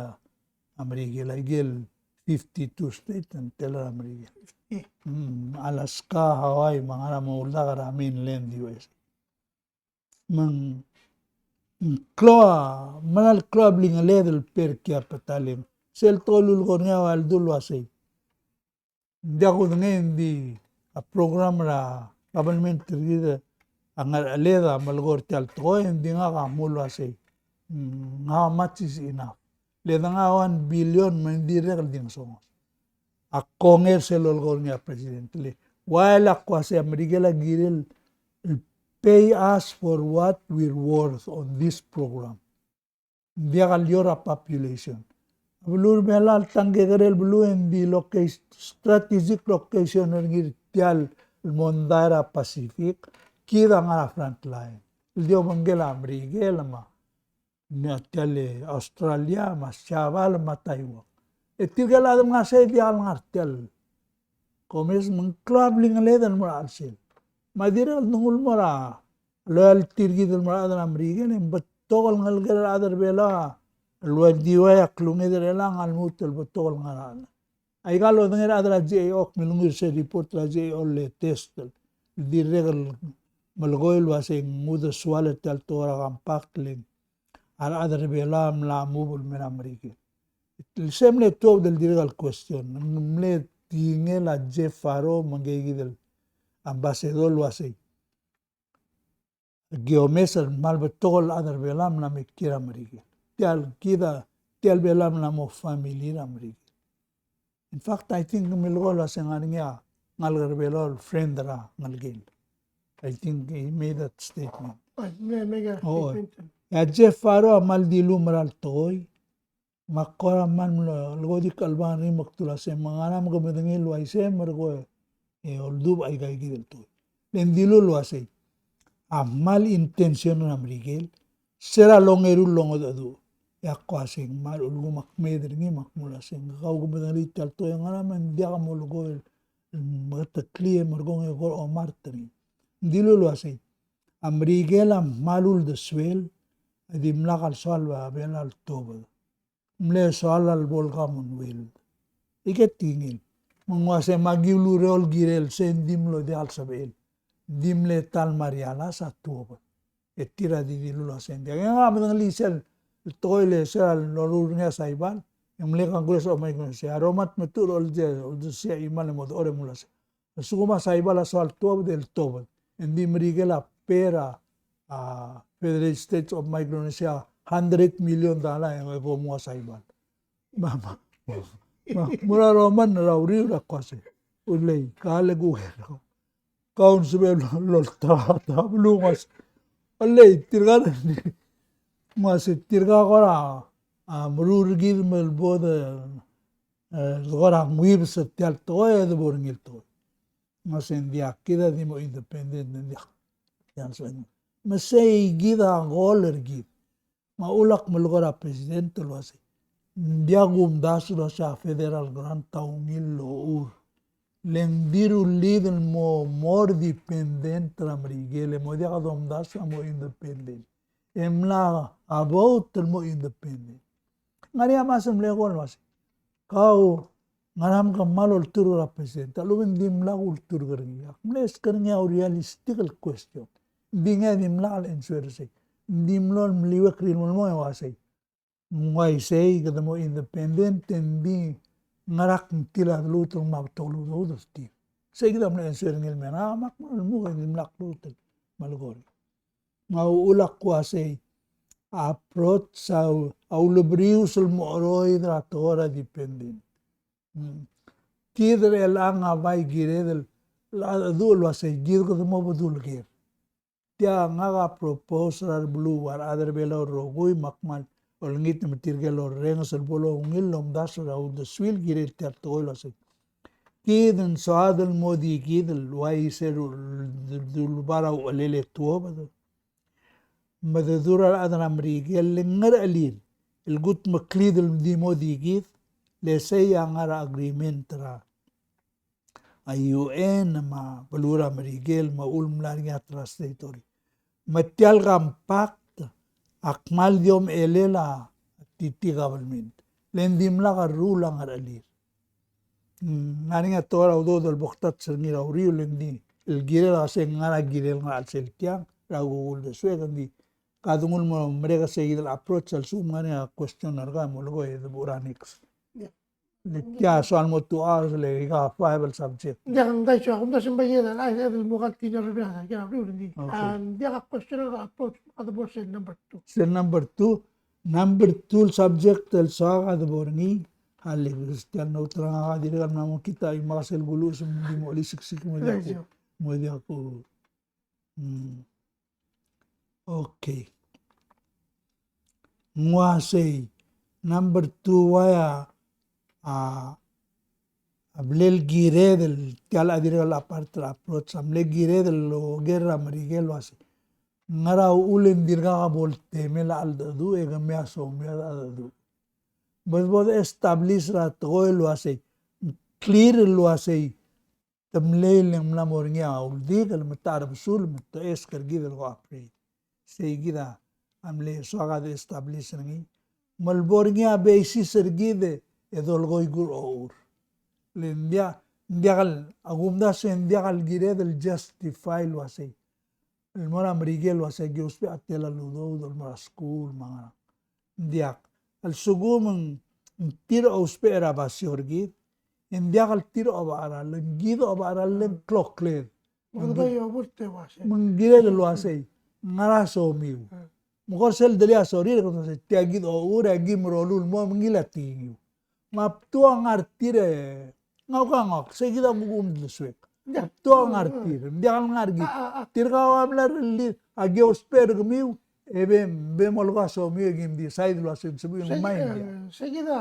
a Merikel, aikel fifty-two state a ng tela er a Merikel. Mm, Alaska, Hawaii, me a ngar er a mo uldak er a mainland U S. Me ng klou a, me ng klou a blingeled el per capita le ng sel tekoi el lulekoi er ngii a ua el dul uasei. Ng diak kudengei, ng di a program er a government er kid a ngerecheled a melekoi er tia el tekoi, e ng di ngak a mlo uasei, mm, how much is enough? Le dengai a one billion me ng dirrek el di ngesonges. Ak kongei er sel lolekoi er ngii a president le, while ak uasei a Merikel a kirel el pay us for what we're worth on this program. Ng diak el lior a population. A beluu er a Belau a tang kekerei el beluu e ng di loca-, strategic location er ngii er tia el mondai er a Pacific, kid a ngar er a front line. El di obengkel a Merikel me a, me a tia el Australia, me a Siabal, me a Taiwan. E tirke el chad el ngar sei a diak el ngar er tia el komes me ng klou a blingeled el mo er a chelsel. Me a dirrek el denguu el mo er a loyalty er kid el mo er a rechad er a Merikel, e ng betok el ngelekel a rechad er a Belau el ua di ua a klunged er chelechang a lmuut el betok el ngar er a chad. Aika el odengei er a rechad er a G A O, ak milenguiu er se el report er a G A O el latest el dirrek el melekoi el uasei ng uldesuel er tia el tekoi er a compact le ng a rechad er a Belau a mla move el mer a Merikel. Se mle tuobed el dirrek el question, ng mle tekingel a Jeff Farrow me ngike kid el ambassador el uasei, aki omes el kmal betok el chad er a Belau a mla mei kiei er a Merikel. Tia el kid a, tia el Belau a mla mo family er a Merikel. In fact, I think milekoi el uasei ng ngar er ngii a ngalek er a Belau el friend er a ngelekel. I think he made that statement. Oi, mle make a statement. E a Jeff Farrow a kmal dilu el mera el tekoi. Me ak kora kmal mlo, leko di kchelebangel er ngii me ak dulu el uasei, me ngara me ke medengei el uaisei, me a rekoi e oldubech aika kid el tekoi. Le ng dilu el uasei, a kmal intention er a Merikel, se er a longeru el longedecheduch. E ak uasei ng kmal ulekum ak mei er ngii me ak mo uasei, ng kau ke medengei tia el tekoi e ngara me ng diak molekoi el meketeklii e merekong e kora omart er ngii. Ng dilu el uasei, a Merikel a kmal uldesuel, e dimlak a lsoal a Belau el tuobed. Mle soal a lebo el Commonwealth. Ike tekingel. Me ng uasei me aki ulureor el kirel sei, ng di mlo diak el sebechel. Ng di mle ta el Marianas a tuobed. E tir a di dilu el uasei ng diak. E ngak a medengelii sel tekoi el se er a loruul er ngii a Saipan. E ng mle Congress of Micronesia. A Roma a tmetuchl el oldesii a chimal e mo dechor e mo uasei, a lsekum a Saipan a soal tuobed el tuobed. E ng di Merikel a pay er a, a Federated States of Micronesia hundred million dollar e bo mnguu a Saipan. Me a, me a, me a, mo er a Roma er a uriul er a kuasei, ulei, ka le kuker. Kau ng sebechel el olterau a beluu, ng uasei, ulei, tirka el, ng uasei, tirka kora, a, meruul er kid me bo de, e, kora nguibes er tia el tekoi e de bo er ngii el tekoi. Ng uasei ng diak, kid a di mo independent, ng diak. Diak, me sei kid a goal er kid. Me a uchul ak melekoi er a president el uasei, ng diak kumdasu el uasei a federal grant a ungil el ochur. Le ng di rullid el mo more dependent er a Merikel, e mo diak domdasu a mo independent. E mla about el mo independent. Ng ngar er ngii a Masem Legal el uasei, kau, ngara me ke kmal olturk er a president? A lechub e ng dimlak ulturk er ngii. Ak mle ask er ngii a realistic el question. Ng di ngii a dimlak el answer er sei. Ng di mlo meliuekl er ngii el mo uasei, ng uaisei kede mo independent, e ng di ngera a ngklel a deluut el ngmai a betok el udoud er tir. Sei kid a mle answer er ngii el mei, a, me ak mle lmuut e ng dimlak lmuut el melekoi er ngii. Me a uchul ak uasei, a approach a, a ulebreus el mo cheroid er a tekoi er a dependent. Mm. Kid er chelechang a bai kired el, el, el uasei, kid kede mo bedul ker. Tia ngak a propose er a rebeluu a rechad er a Belau el rokui, me ak kmal olengit me tirke el orrenges el bo lungil el omdasu er a uldesuir el kirel tia el tekoi el uasei, kid ng soad el mo di kid el uaisei el du-, du-, dulbar a uchelel e tuobed. Me de dul er a rechad er a Merikel el ngerechelir el kutmeklid el di mo di kid, le sei a ngar er a agreement er a a U N me a beluu er a Merikel me a uchul mla er ngii a trust territory. Me tia el compact a kmal di omechelel a T T government. Le ng dimlak a rruul a ngerechelir. Mm, ng ngar er ngii a tekoi er a udoud el bo kdatsk er ngii er a uriul, le ng di el kirel a se ng ngar er a kirel ngar er a chelsel tiang er a kuk uldesuek, ng di ka denguu el mo merek a sei kid el approach a lsekum ng ngar er ngii a question er kau e molekoi e de bo er a next. Yeah. Le tia soal mo two hours le ika five el subject. Diak, ng dai soak, kumdasu e ng bai el, a, el mo kalt er a uriul, ng di. Okay. A, diak a question er a approach, a de bo er sel number two. Sel number two, number two el subject el soak a de bo er ngii, a le Christian Note er ngak a dirrek el mla mo kid a imak sel kuluches me ng di mo chelisiksikl me ng diak ku, mo diak ku Mm. Okay. Ng uasei, Number two, ua a, a, a mle kired el tia el dirrek el apart el approach, a mle kired el oker er a Merikel el uasei, ngera uchul e ng dirkak bo el temel a cheldecheduch e kemiu a somiu a cheldecheduch. Bo, bo de establish er a tekoi el uasei, clear el uasei, te mlei le ng mla mo er ngii a uldik el me te rebesul me te ask er kid el ko operate. Sei kid a mle soak a de establish er ngii. Me lebo er ngii a basis er kid e dolekoi kuk ochur. Le ng diak, ng diak el, a kumdasu e ng diak el kired el justify el uasei, el mo er a Merikel el uasei ki ousbech a tela el udoud el mo er a skuul me a ngerang. Ng diak. A lsekum ng tir a ousbech er a basio er kid, e ng diak el tir a oba cheral, ng kid a oba cheral le ng klokled. Me ng kired el uasei, ngera somiu. Me kora sel delii a sorir, kede uasei, tia kid a ochur, e aki merolul el mo mengiil a tingiu. Me a btuo a ngar tir e, ngak a ngak, sei kid a kuk uldesuek. A btuo a ngar tir, ng diak el ngar kid. Tirka a mla rellii, aki ousbech er kemiu, e be, be molekoi a somiu e kim decide el uasei ng sebechiu ng mai. Sei kid a,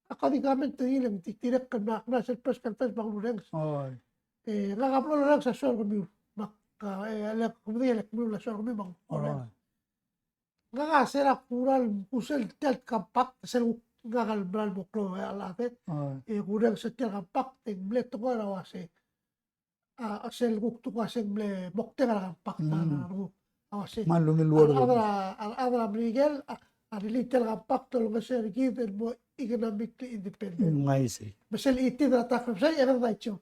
a kuk di comment er ngii el ng di dirrek el mla, mla sel press conference me a kurrenges. Oi. E, ngak a mlo lorrenges a soal kemiu. Me ak, e, le kemiu, le kemiu a soal kemiu me ak lorrenges. Ngak a se er a kural, kusel tia el compact, sel kuk ngak el mla mo klou el chad. E kurrenges er tia el compact, e ng mle tekoi er a uasei. A, sel kuk tekoi a se ng mle moktek er a compact, a, a, a uasei. Me a lungil word. A rechad er a, a rechad er a Merikel, a, a rilii tia el compact el olengeseu er kid el mo economically independent. Mm, I see. Me sel chitii er a tax, sei, e kede daicho.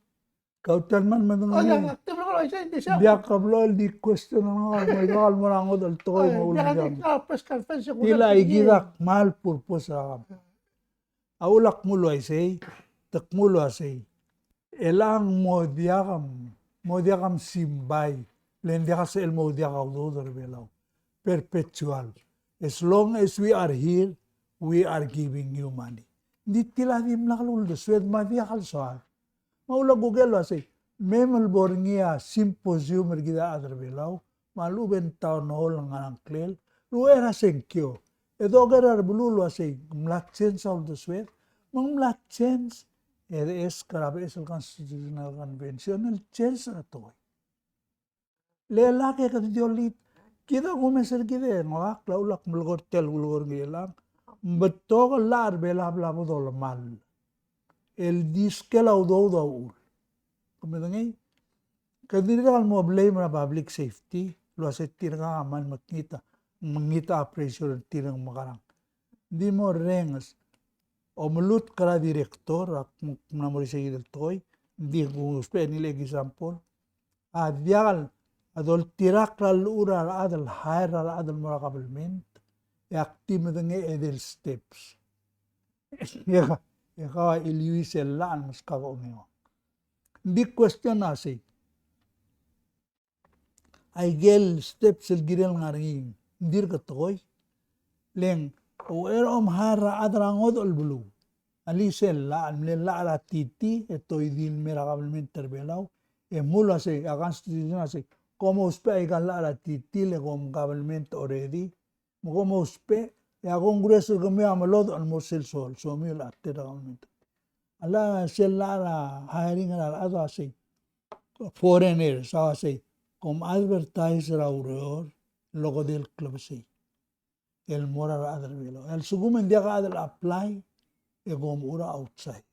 Kau tia el kmal medengei. Ng diak a blo el di question er ngak el mo er a ngodech el tekoi me a ulekum. Tia el kid a kmal purpose er a kam. A uchul ak mlo uaisei, te kmo el uaisei. Chelechang mo diak, mo diak a simbai, le ng diak sel mo diak a udoud er a Belau. Perpetual. As long as we are here, we are giving you money. Ng di tia el dimlak el uldesued me a diak el soad. Me a uchul a kuk el uasei, me mle bo er ngii a symposium er kid a chad er a Belau, me a lechub e ng town hall el ngar er a ngklel, el uchei er a sengkio. E doker er a beluu el uasei, ng mla change a uldesued, me ng mla change, e de ask er a beches el constitutional convention el change er a tekoi. Le lak e kede di olengit, kid a kumes er kid e ngak a uchul ak melekoi er tia el kulekoi er ngii el chelechang. Ng betok el llach er a Belau a bla bo dolemall el di skel a udoud a uchul. Ke medengei? Kede dirrek el mo blame er a public safety el uasei tirka a kmal mekngit a, mekngit a pressure er tir e ng mekerang. Ng di mo rrenges. Omelutk er a director, ak mla mo er isei kid el tekoi, ng di kuusbech er ngii el example. A diak el, a doltirakl a llechul a rechad el hire a rechad el mo er a government, e ak di medengei a edei el steps. E kau, e kau a iliuii sel llach el meskak a ongeuang. Ng di question a sei. Aike el steps el kirel ngar er ngii, ng dirk tekoi. Le ng, uchei er a om hire a rechad er a ngodech el beluu. A lsel llach, a mle llach er a T T, e te di el mei er a government er a Belau, e mle uasei, a constitution a sei, kom ousbech aika el llach er a T T, le kom government already, me kom ousbech, e a Congress er kemiu a melodech el mo sel sol, somiu el arte er a government. A lsel llach er a hiring er a rechad a sei, foreigners, a sei, kom advertise er a ureor, el okedei el klebesei el mo er a rechad er a Belau. A lsekum e ng diak a chad el apply, e kom er a outside.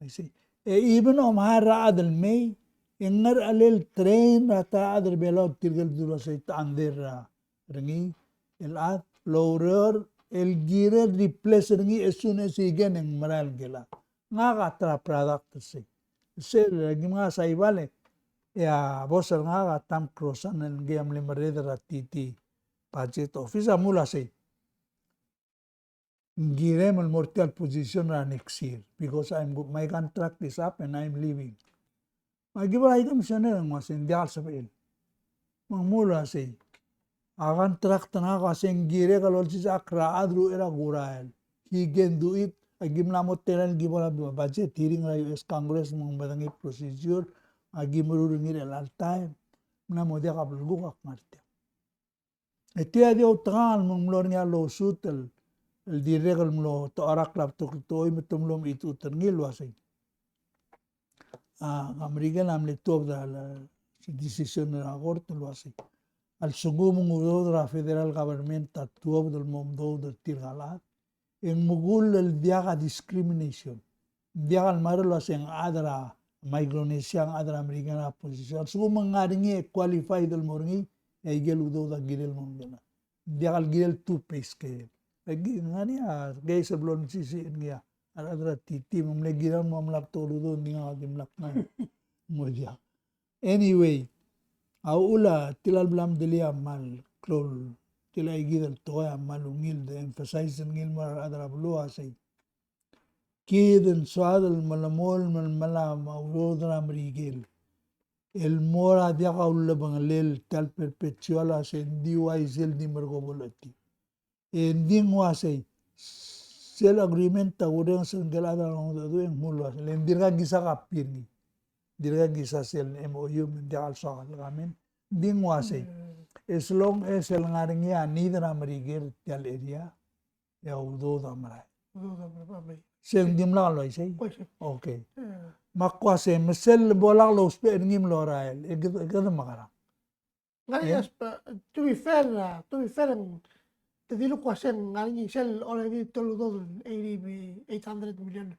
I see. E even om hire a rechad el mei, e ng ngar er a chelsel el train er a ta el chad er a Belau, tirke el dulu a sei te under er ngii el chad, el oureor, el kirel replace er ngii as soon as he can e ng merael ngike el chad. Ngak a ta er a product er sei. Sel, e kim ngar er a Saibal e, e a boss er ngak a Tom Crozan el ngii a mle merreder er a T T budget office a mle uasei, ng kirem el mo er tia el position er a next year, because I'm go-, my contract is up and I'm leaving. Me aki bo er a commissioner e ng uasei ng diak el sebechel. Me ng mle uasei, a contract er ngak a sei ng kirek el olsisechakl er a chad er a uchei er a kurael. He can do it. Aki mla mo tela el ki bo er a budget hearing er a U S Congress me ng medengei a procedure, aki meruul er ngii er chelecha el taem. Ng mla mo diak a belkul a kmal tia. E tia di outekangel me ng mlo er ngii a lawsuit el, el dirrek el mlo torak a betok el tekoi me te mlo mechitechut er ngii el uasei. A, a Merikel a mle tuobed a, a decision er a kort el uasei, a lsekum ng udoud er a federal government a tuobed el mo omdoud er tirka el chad, e ng mekull el diak a discrimination. Ng diak el mera el uasei ng chad er a Micronesia, ng chad er a Merikel a position. A lsekum ng ngar er ngii e qualified el mo er ngii, e aike el udoud a kirel mo omdoud. Ng diak el kirel two pay scale. E ki ngar er ngii a case el blo mesisiich er ngii a rechad er a T T me ng mle kirel mo mla betok el udoud, ng di ngak a dimlak ngar. Mo diak. Anyway, a uchul a tilal bla mdelii a kmal klou, tilai kid el tekoi a kmal ungil de emphasize er ngii el mo er a rechad er a beluu a sei, kid ng soad el melemolem el melai a udoud er a Merikel el mo er a diak a ulebengelel tia el perpetual a sei, ng di uaisei el di merekong bo lechetii. E ng di ng uasei, sel agreement a kurrenges er ngike el chad er a Ngarachamayong e ng mlo uasei, le ng dirkak kisa copy er ngii. Dirkak kisa sel M O U me ng diak el soak el comment. Ng di ng uasei, as long as el ngar er ngii a need er a Merikel er tia el area, e a udoud a merael. Udoud a merael, a mei. Se ng dimlak el uaisei? Uaisei. Okay. Me ak uasei, me sel bo lak lousbech er ngii me lorael, e kede, kede mekerang? Ngar er ngii, to be fair, uh, to be fair, ng te dilu el kmo se ng ngar er ngii sel already te udoud el eighty, eight hundred million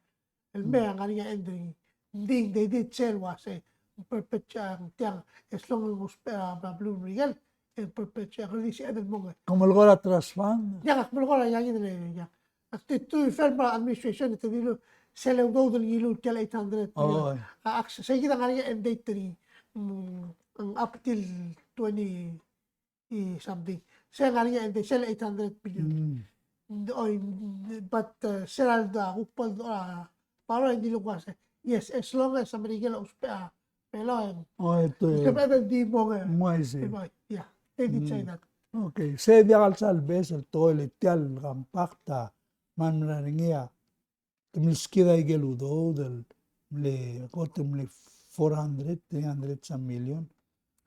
el mei a ngar er ngii a end er ngii. Ng di, ng di, di sel uasei, perpetual, tiang, as long as, uh, a beluu er a Merikel, e perpetual, ng di se el mong. Ke melekoi er a trust fund? Ia, ke melekoi er a, ia, ia, ia. Ak di, to be fair er a administration, te dilu, sel udoud el ngiluu tia el eight hundred million. Oh, oi. A, ak, se kid a ngar er ngii a end date er ngii. Mm, up till twenty something. Se ngar er ngii a end date, sel eight hundred million. Mm. Oi, but, uh, sel a kuk bo, uh, power e ng dilu el kmo se, yes, as long as a Merikel a ousbech a Belau e ng, oh, e te, ng sebeched el di mong e. Ng uaisei. Ia, they did say that. Okay, se diak el sal beches el tekoi el tia el compact a kmal mera er ngii a te meskid a ikel udoud el mle, kot el mle four hundred, three hundred some million.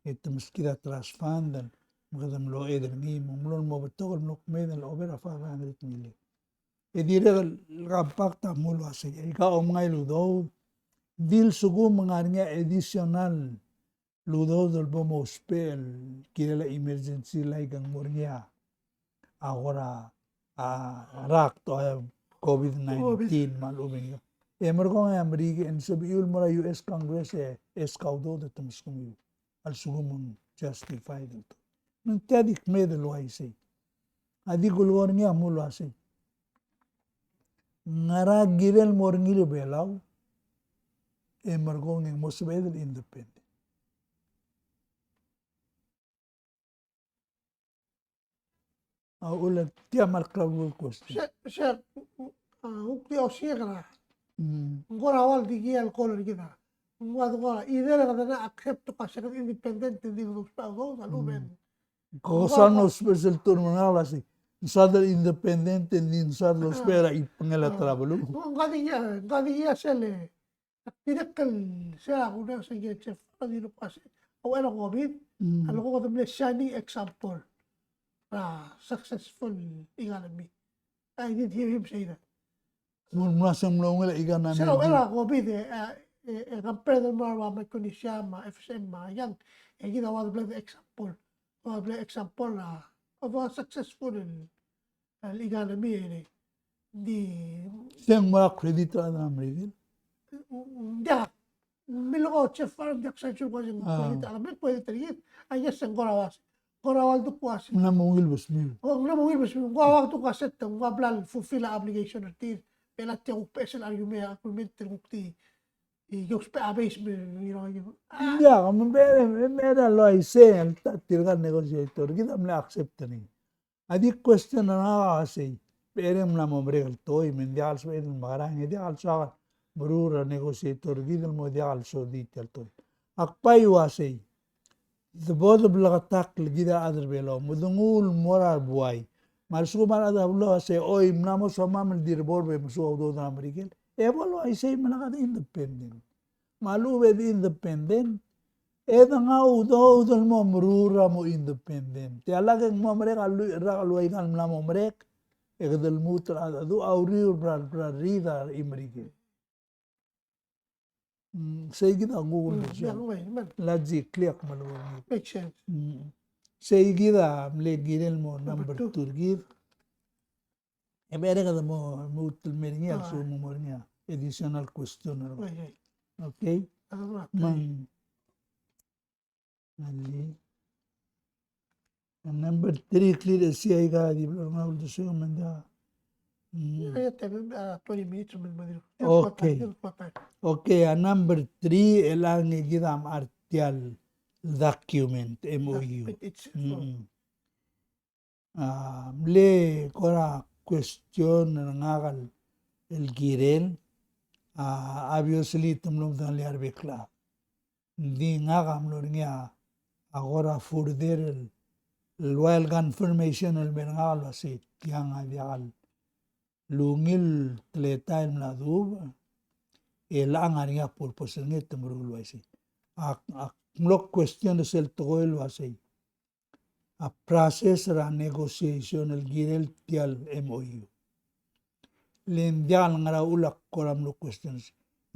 E te meskid a trust fund el me kede mlo add er ngii, me ng mlo, mo betok el mlo kmeed el over a five hundred million. E dirrek el compact a mlo uasei, aika a omngai el udoud, di lsekum ng ngar er ngii a additional el udoud el bo mousbech el kirel a emergency like ng mo er ngii a kora, a, rakt, a, COVID nineteen me a lechub e ng, e merekong e a Merikel e ng sebechiu el mo er a U S Congress e ask a udoud e te meskemiu a lsekum ng justified el tekoi. Me ng tia di kmeed el uaisei. A di kulekoi er ngii a mlo uasei, ngera kirel mo er ngii er a Belau e merekong e ng mo sebeched el independent? A uchul e tia a kmal klou el question. Sir, sir, a, kuk di osiik er a. Mm. Ng kora ua di ngii a call er kid a. Ng ua di kora, either kede accept el kmo se kede independent e ng di kede ousbech a udoud, a lechub e ng, mm, ko soal ng ousbech sel term er ngak el uasei, ng soad el independent e ng di ng soad el ousbech er a chibengel a ta er a beluu. Ng kora di ngii a, ng kora di ngii a sel, e, Ak dirrek el, sel a kunang se ngii a Jeff a dilu el kmo se, a uchei er a COVID, mm, a leko kede mle shining example er a successful economy. I did hear him say that. Ng mla se ng mlo ungil a economy. Sel a uchei er a COVID, e, e, e, compare el mo er a Micronesia me a F S M me a Yangtze, e kid a ua de bla de example. Ua de bla example a, of a successful el el economy e di. Se ng mo er a credit er a Merikel? Ng diak. Mileko Jeff a diak sel sel kmo se ng credit er a Merikel, credit er kid. A yes, se ng kora uase. Kora ua el duk uase. Ng mla mo ungil besmiu. O, ng mla mo ungil besmiu. Ng kora ua el duk uase, te ng ua bla el fulfill a obligation er tir. Bla tia kuk beches el argument, argument er kuk di. E ke ousbech a base me, you know, you, ah. Ng diak, me ng bla, me ng bla el uaisei, el ta tirka el negotiator. Kid a mle accept er ngii. A di question er ngak a sei, bereng e ng mla mo merek el tekoi, me ng diak el sebeched el mekerang, e diak el soak el meruul er a negotiator er kid el mo diak el sodii tia el tekoi. Ak bai uasei, de bo de bleketakl kid a chad er a Belau, me de nguu el mo er a rebuai. Me a lsekum a rechad er a Belau a sei, oi, mla mo somam el di reborb e mesuub a udoud er a Merikel, e bo el uaisei me lak de independent. Me a lechub e de independent, e de nguu a udoud el mo meruul er a mo independent. Tia lak e ng mo merek a lluich el rak el ua ikal mla mo merek, e kede lmuut er a cheldecheduch a uriul er a, er a riid a chimerikel. Mm, sei kid a kuk, mm, uldesiou. Yeah, right, man. Logically ak melekoi. Makes sense. Mm. Sei kid a mle kirel el mo number two er kid. E merek e kede mo, mo lmuut el mer ngii a, ah, lsekum ng mo er ngii a additional question er a. Right, right. Okay? Ah, right. Me ng Alii. A number three, clear, e sei a ika di blo er ngii a uldesuek me ng diak. Mm. Yeah, yeah, ten, uh, twenty minutes, me ng, me ng. Okay. Okay, a number three, e le ngii kid a mechar tia el document, M O U. It, it's, mm. A, mle kora question er ngak el kirel, a, obviously te mlo medengelii a rebek el chad. Ng di ngak a mlo er ngii a, a kora further el, el ua el confirmation el mer ngak el uasei tiang a diak el ungil teletael el mla dubech, e le ng ngar er ngii a purpose er ngii e te meruul el uaisei. Ak, ak mlo question er sel tekoi el uasei a process er a negotiation el kirel tia el M O U. Le ng diak el ngar er a uchul a kora mlo question.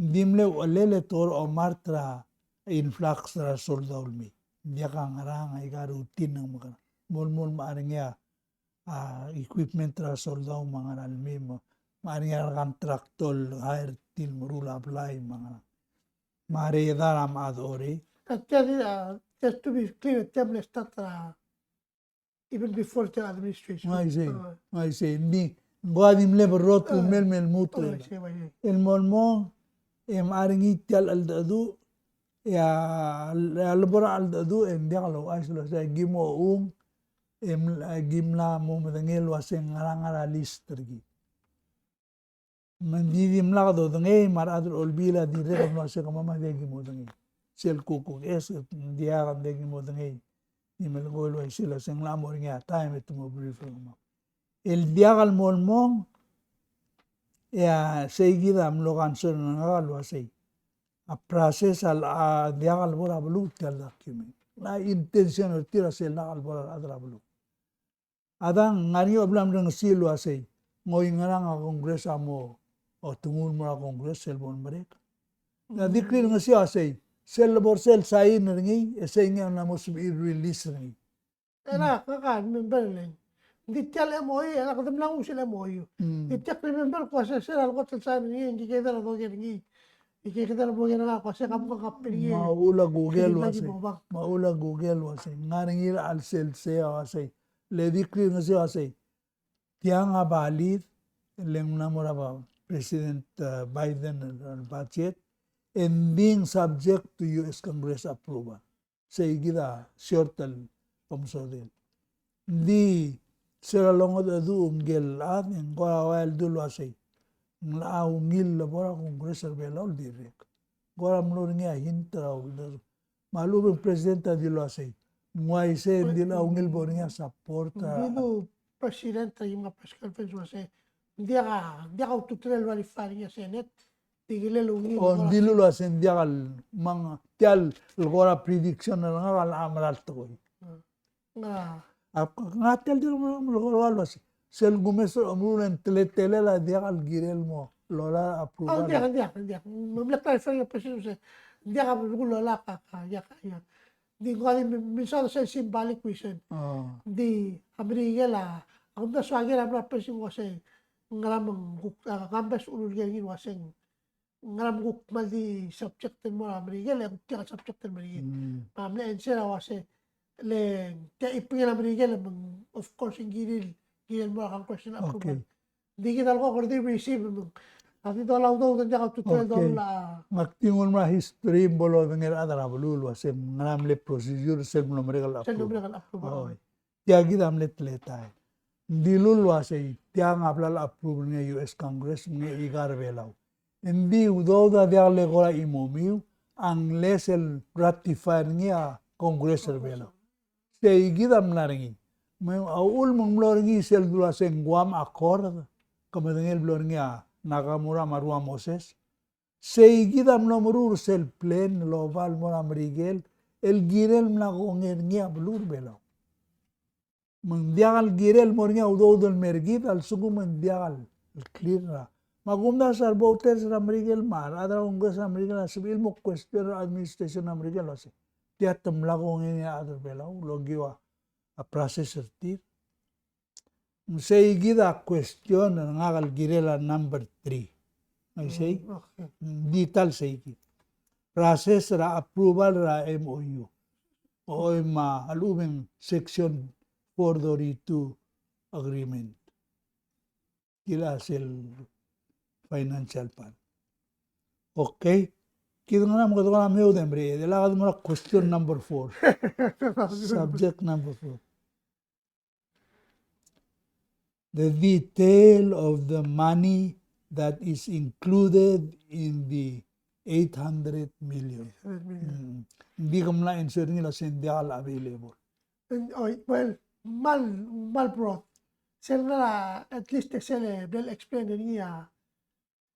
Ng di mle uchelel e te kora omart er a influx er a soldau el mei. Ng diak a ngerang, aika routine ng mekerang. Mo, mo mechar er ngii a, a, equipment er a soldau me a ngerang el mei, me, mechar er ngii a contractor el hire, tir el meruul a blai me a ngerang. Me a rechad er a mechad er a orei. But just, uh, just to be clear, tia mle start, uh, even before the administration. Ng uaisei, uh, ng uaisei. Ng di, ng kora di mle berrotel, uh, el mei el, mei el lmuut. Oh, el, I see, I see. El mo, el mo, e mechar er ngii tia el cheldecheduch, e a, a lebo er a cheldecheduch, e ng diak louchais el uasei, aki mo ung, e mla, aki mla mo medengei el uasei ng ngerang a list er kid. Me ng di dimlak dodengei, me a rechad er a Olbiil a dirrek el mlo uasei kemam a diak ki modengei. Sel kuk, kuk es, ng diak, ng diak ki modengei. Di melekoi el uaisei, el uasei ng locha mo er ngii a taem e te mo brief er kemam. El diak el mo el mong, e a sei kid a mlo concern er ngak el uasei a process a, a diak el bo er a beluu tia el document. A intention er tir a sel lak el bo er a rechad er a beluu. A dang, ng ngar er ngii a bla mrengesii el uasei, ng oingerang a Congress a mo, o, tengul mo er a Congress sel bo lemerek. Ng di klengesii a sei, sel lebo er sel sign er ngii, e sei ngii a mla mo sebechir el release er ngii. E le, kaka, remember el, ng di tia el M O U, e le kede mla nguu sel M O U. Mm. Ng di tia el remember el kmo se, sel lekot el sign er ngii, ng di kede er a doker er ngii. Ng di kede er a doker er ngii, kmo se, kemam a kap er ngii. Me a uchul a Google el uasei. Me a uchul a Google el uasei. Ng ngar er ngii a chelsel sei a uasei. Le di klengesii a uasei. Tiang a valid, le ng mla mo er a President, uh, Biden el, el budget, and being subject to U S Congress approval. Sei kid a short el omesodel. Ng di se er a longedecheduch ngike el chad, e ng kora ua el dul uasei, ng locha ungil el bo er a Congress er a Belau el dirrek. Ng kora mlo er ngii a hint er a uldesuek. Me a lechub e ng President a dilu el uasei, ng uaisei, ng di locha ungil bo er ngii a support er a. Ng di du President a ki mla press conference el uasei, ng diak a, ng diak a ultutelel el verify er ngii a Senate, di kirel ungil. O, ng dilu el uasei ng diak el, me ng tia el kora prediction er ngak a locha mera el tekoi. Ng A, ng tia el di mlo, mlo, mlo, mlo, sel kumes er a omeruul e ng teletelel a diak el kirel mo loia a approval. Oh, ng diak, ng diak, ng diak. Me mle clarify er a President el uasei, ng diak a belkul loia a ka, ka, diak, diak. Ng di ng kora di mi, mi soak sel symbolic reason. Oh. Ng di a Merikel a, a kumdasu a ker a mla pressing el uasei, ngera me ng kuk, a, kambes ulureker er ngii el uasei, ngera me kuk kmal di subject el mo er a Merikel, e kuk diak el subject el mo er ngii. Mm. Me a mle answer a uasei, le tia chibengel a Merikel, me ng, of course, ng kirir, kirir el mo er a congressional approval. Okay. Ng di kid a leko kede di receive, me ng, a di dola udoud, ng diak a ultutelel el dola. Me ak di nguu el mo er a history, me bo lodengei a rechad er a beluu el uasei, ngera mle procedure, sel mlo merek el approval. Sel mlo merek el approval. Oh. Tia kid a mle teletael. Ng dilu el uasei, tiang a bla le approve er ngii a U S Congress, me ng ngar er a Belau. Ng di udoud a diak le kora chimomiu, unless el ratify er ngii a Congress er a Belau. Sei kid a mla er ngii. Me a uchul me ng mlo er ngii sel dul uasei ng Guam Accord, ke medengei el blo er ngii a Nakamura me a Rua Moses. Sei kid a mlo meruul er sel plan el oba el mo er a Merikel, el kirel mla kongei er ngii a beluu er a Belau. Me ng diak el kirel el mo er ngii a udoud el mer kid a lsekum e ng diak el clear er a. Me a kumdasu a re voters er a Merikel me a rechad er a Congress er a Merikel a sebechir el mo question er a administration er a Merikel el uasei, tia te mla kongei a rechad er a Belau el okiu a process er tir. Ng sei kid a question er ngak el kirel a number three. Ng sei? Mm, okay. Ng di ta el sei kid. Process er a approval er a M O U. Oi, me a lechub e ng section four thirty-two agreement. Tia sel financial part. Okay. Kid ngera me kede kora meoud e mrei, e diak kede mo er a question number four. Subject number four. The detail of the money that is included in the eight hundred million. Eight hundred million. Mm. Ng di ke mla answer er ngii el uasei ng diak el available. Oi, well, mal, mal broad. Sel ngar er a, at least sel, e, bla el explain er ngii a,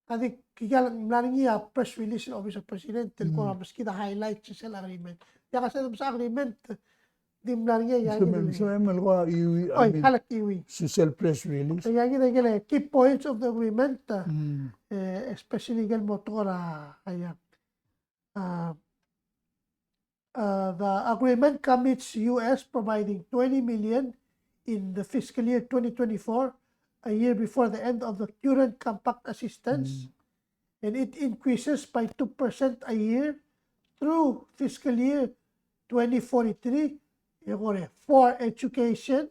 a di kid a mla er ngii a press release er a Office er a President, el kora meskid a highlights er sel agreement. Diak a sel agreement, di mla er ngii a, se me, se me el kora iui, I mean, a lek iui. Se sel press release. Aia kid a ikel key points of the agreement, e, especially ikel mo tekoi er a, aia. Uh, uh, the agreement commits U S providing twenty million in the fiscal year twenty twenty-four, a year before the end of the current compact assistance, and it increases by two percent a year through fiscal year twenty forty-three, e kora, for education,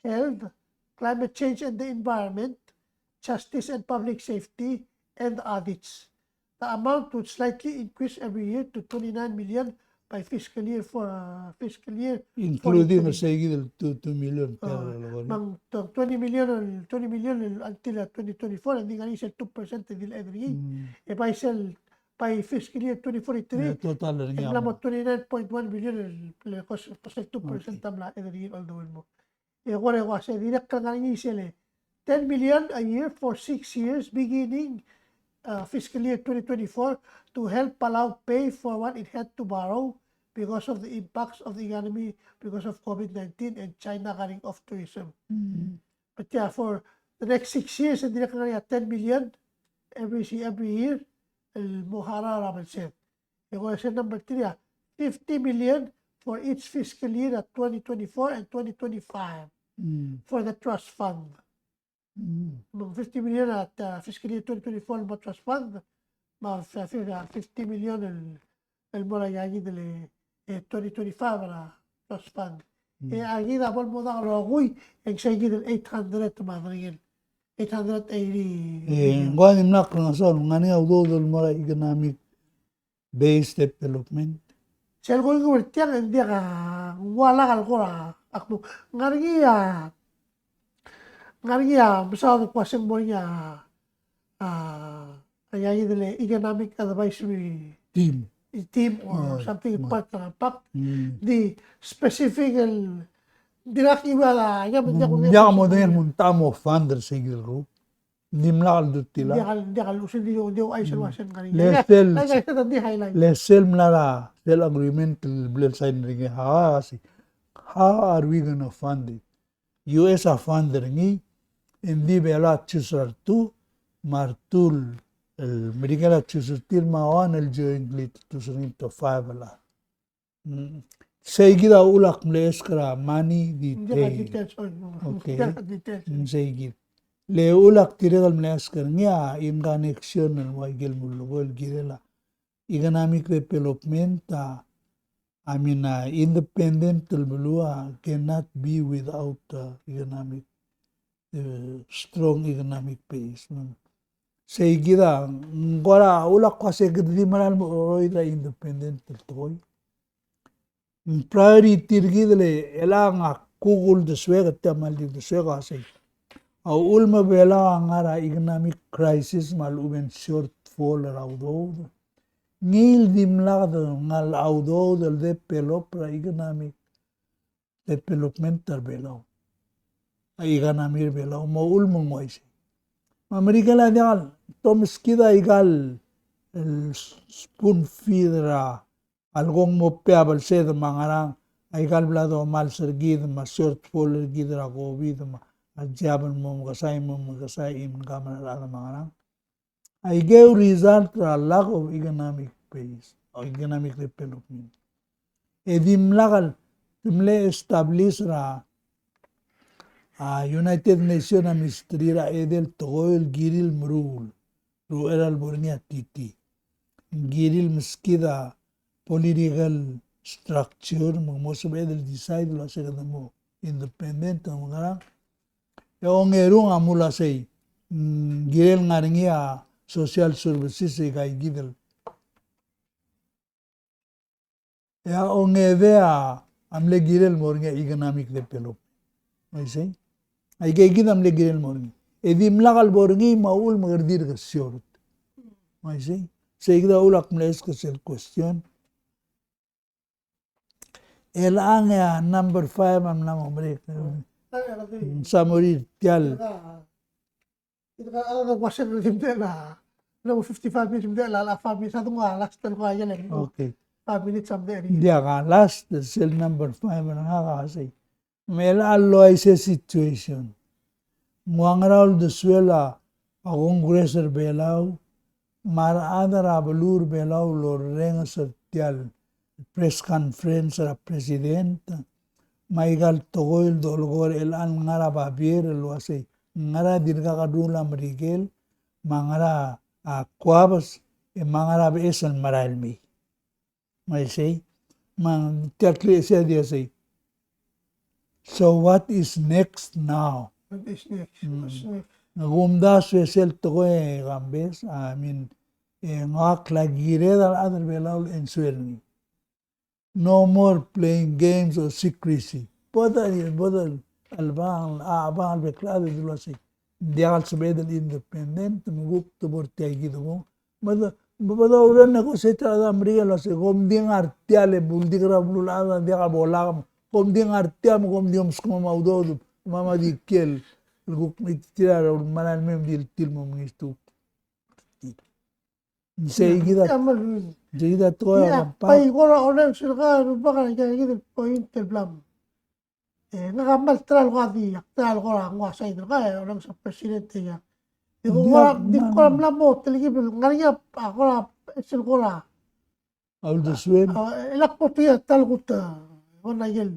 health, climate change and the environment, justice and public safety, and audits. The amount would slightly increase every year to twenty-nine million by fiscal year for, uh, fiscal year. Including forty-three. Sei kid el two, two million. Uh, me ng twenty million, twenty million until, uh, twenty twenty-four, and then sel two percent el di el add er ngii. E bai sel, by fiscal year twenty forty-three, e total er ngii a mla mo twenty-nine point one billion el, el kos, kos el two percent a mla add er ngii el oldeuel mo. E kora uase dirrek el ngar er ngii sel ten million a year for six years, beginning, uh, fiscal year twenty twenty-four, to help Palau pay for what it had to borrow because of the impacts of the economy because of COVID nineteen and China cutting off tourism. But yeah, for the next six years, e dirrek el ngar er ngii a ten million every, every year el mo harau er a belsed. E kora sel number three a fifty million for each fiscal year at twenty twenty-four and twenty twenty-five for the trust fund. Me ng fifty million at, uh, fiscal year twenty twenty-four el mo trust fund, me a fi-, fi-, fifty million el, el mo er a kid el, e, twenty twenty-five er a trust fund. E a kid a bo el mo dak el rokui, e ng sei kid el eight hundred me a derengel. Eight hundred eighty. E, ng kora dimlak el ngesonges, ng ngar er ngii a udoud el mo er a economic based development. Sel kora nguu er tiang e ng diak a, ng ua lak el kora, ak mo, ng ngar er ngii a, ng ngar er ngii a, mesaod el kmo se ng mo er ngii a, a, a, a, a economic advisory team. Team or something, part er a pact. Di specific el, dirrek el ua, a, ng diak, ng diak mo dengei el mo ta mo fund er sei kid el rokui. Dimlak el dultirakl. Diak el, diak el, uaisei di, di, uaisei el uaisei el ngar er ngii. Le sel, le sel mla er a, sel agreement el bla el sign er ngii, a, sei. How are we gonna fund it? U S a fund er ngii, e ng di Belau a choose er a retuu, me a retuu el, Merikel a choose er tir, me a one el jointly choose er ngii, te five el a. Mm. Sei kid a uchul ak mle ask er a money detail. Details, oh, no. Okay. Details. Mm, sei kid. Le uchul ak dirrek el mle ask er ngii a in connection el ua ikel mlo el kirel a economic development a, I mean, a independent el beluu a cannot be without, uh, economic, uh, strong economic base. Mm. Sei kid a, ng kora uchul ak uase kede di mera el mo cheroid er a independent el tekoi. Ng priority er kid el, e le ng a kuk uldesuek, e tia me a uldesuek a sei. A uchul me a Belau a ngar er a economic crisis me a lechub e ng shortfall er a udoud. Ngii el dimlak de ngar er a udoud el develop er a economic development er a Belau. A economy er a Belau, me a uchul me ng uaisei. Me a Merikel a diak el, te meskid a ikal, el spoon feed er a, a lekong mo pay a belsed me a ngerang, aika el bla domals er kid me a shortfall er kid er a COVID me a jab el mo mekesai, mo mekesai, chim el ngar er a rechad me a ngerang. Aike el result er a lack of economic base, o economic development. E dimlak el, te mle establish er a, a United Nations a misteri er a edei el tekoi el kirir el meruul er a uchei er a lebo er ngii a T T. Kirir el meskid a political structure, me ng mo sebeched el decide el uasei kede mo independent, me ng ngerang. E ongerung a mle uasei, mm, kirel ngar er ngii a social services e kaikid el. E a ongedei a mle kirel mo er ngii a economic development. Me isei? Aike kid a mle kirel mo er ngii. E dimlak el bo er ngii me a uchul me kede dirk short. Me isei? Sei kid a uchul ak mle ask sel question. Chelechang e a number five a mla mo merek. Summary er tial. Ika a, ua se ng di mdechel a, ng fifty-five minutes mdechel a, a five minutes a dengua last el kua ikel. Okay. Five minutes a mdechel. Diak a last, sel number five er ngak a sei. Me chelechang el uaisei situation. Ng ua ngera uldesuel a Congress er Belau, me a rechad er a beluu er Belau el orrenges er tial press conference er a president, me aika el tekoi el dolekoi er chelechang el ngar er a babier el uasei, ngera dirkak a rruul a Merikel, me a ngera a kuabes, e me a ngera a beches el merael mei. Me isei, me ng tial klisichel a di uasei. So what is next now? What is next? Mm. What's next? Ng kumdasu e sel tekoi e Kambes, I mean, e ngak a kired a rechad er Belau el answer er ngii. No more playing games of secrecy. Bo de, bo de, a chelebangel, a chelebangel bek el chad el di uasei. Ng diak el sebeched el independent, me kuk te bo er tia kid mo. Me de, me bo de oureor el negotiate er a Merikel el uasei, kom di ngar tia le bo el di ngar er a beluulechad a diak bo lak, kom di ngar tia me kom di omeskemam a udoud, me mad ikel, el kuk mei tir a rechad el merael mei me di el tir el mo mengistu. Sei kid a, sei kid a tekoi a kampart. Bai kora orrenges er kau, Rubak, a ika kid el point el blam. E, ngak a kmal try el kora di, ak try el kora nguu a side er kau, e, orrenges a president e ia. Di kora, di kora mla mo telkib el ngar er ngii a kora, sel kora. A uldesuem. A, e, lak bo tia ta el kuk, e, one a ikel,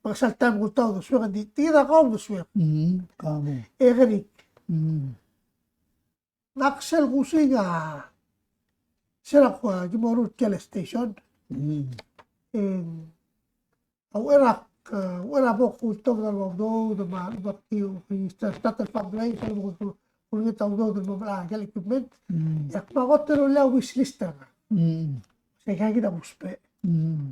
me ng sel taem kuk ta uldesuek, ng di, tia kuk uldesuek. Mm, kamo. E, kerik. Mm. Ngak sel kusiik a, sel a kuk, a, ki mo ruul tia el station. Mm. E, a uchei er a, a uchei er a bo kutobed a udoud me a, me a ki, ki start el fundraise, el bo ku, ku, kulengeseu a udoud el mo melai a ikel equipment. Mm. E ak kmal kot el rullii a wish list er ngak. Mm. Se ika kid a kusbech. Mm.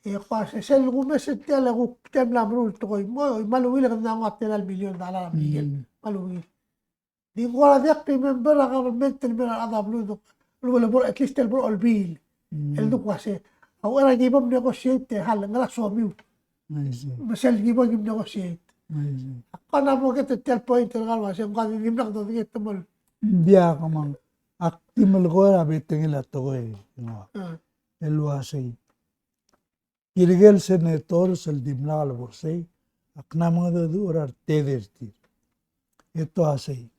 E kua se sel kumes er tia el kuk tia el mla meruul el tekoi mo, e kmal ungil e kede nguu a tela el million dollar a million. Mm. Kmal ungil. Di kora diak remember a government el mei er a rechad er a beluu el duk, el bo, el bo, at least el bo er a Olbiil. Mm. El duk uase, a uchei er a ki bo mnegotiate e hal, ngera somiu. I see. Me sel ki bo ki mnegotiate. I see. Ak kora mo get er tia el point er kau el uase, ng kora di dimlak dodengei e te mo. Diak, me ng, ak di melekoi er a betengel a tekoi, you know. Mm. El uasei. Tirke el senators el dimlak lebo er sei, ak mla mengedecheduch er a retede er tir. E te uasei.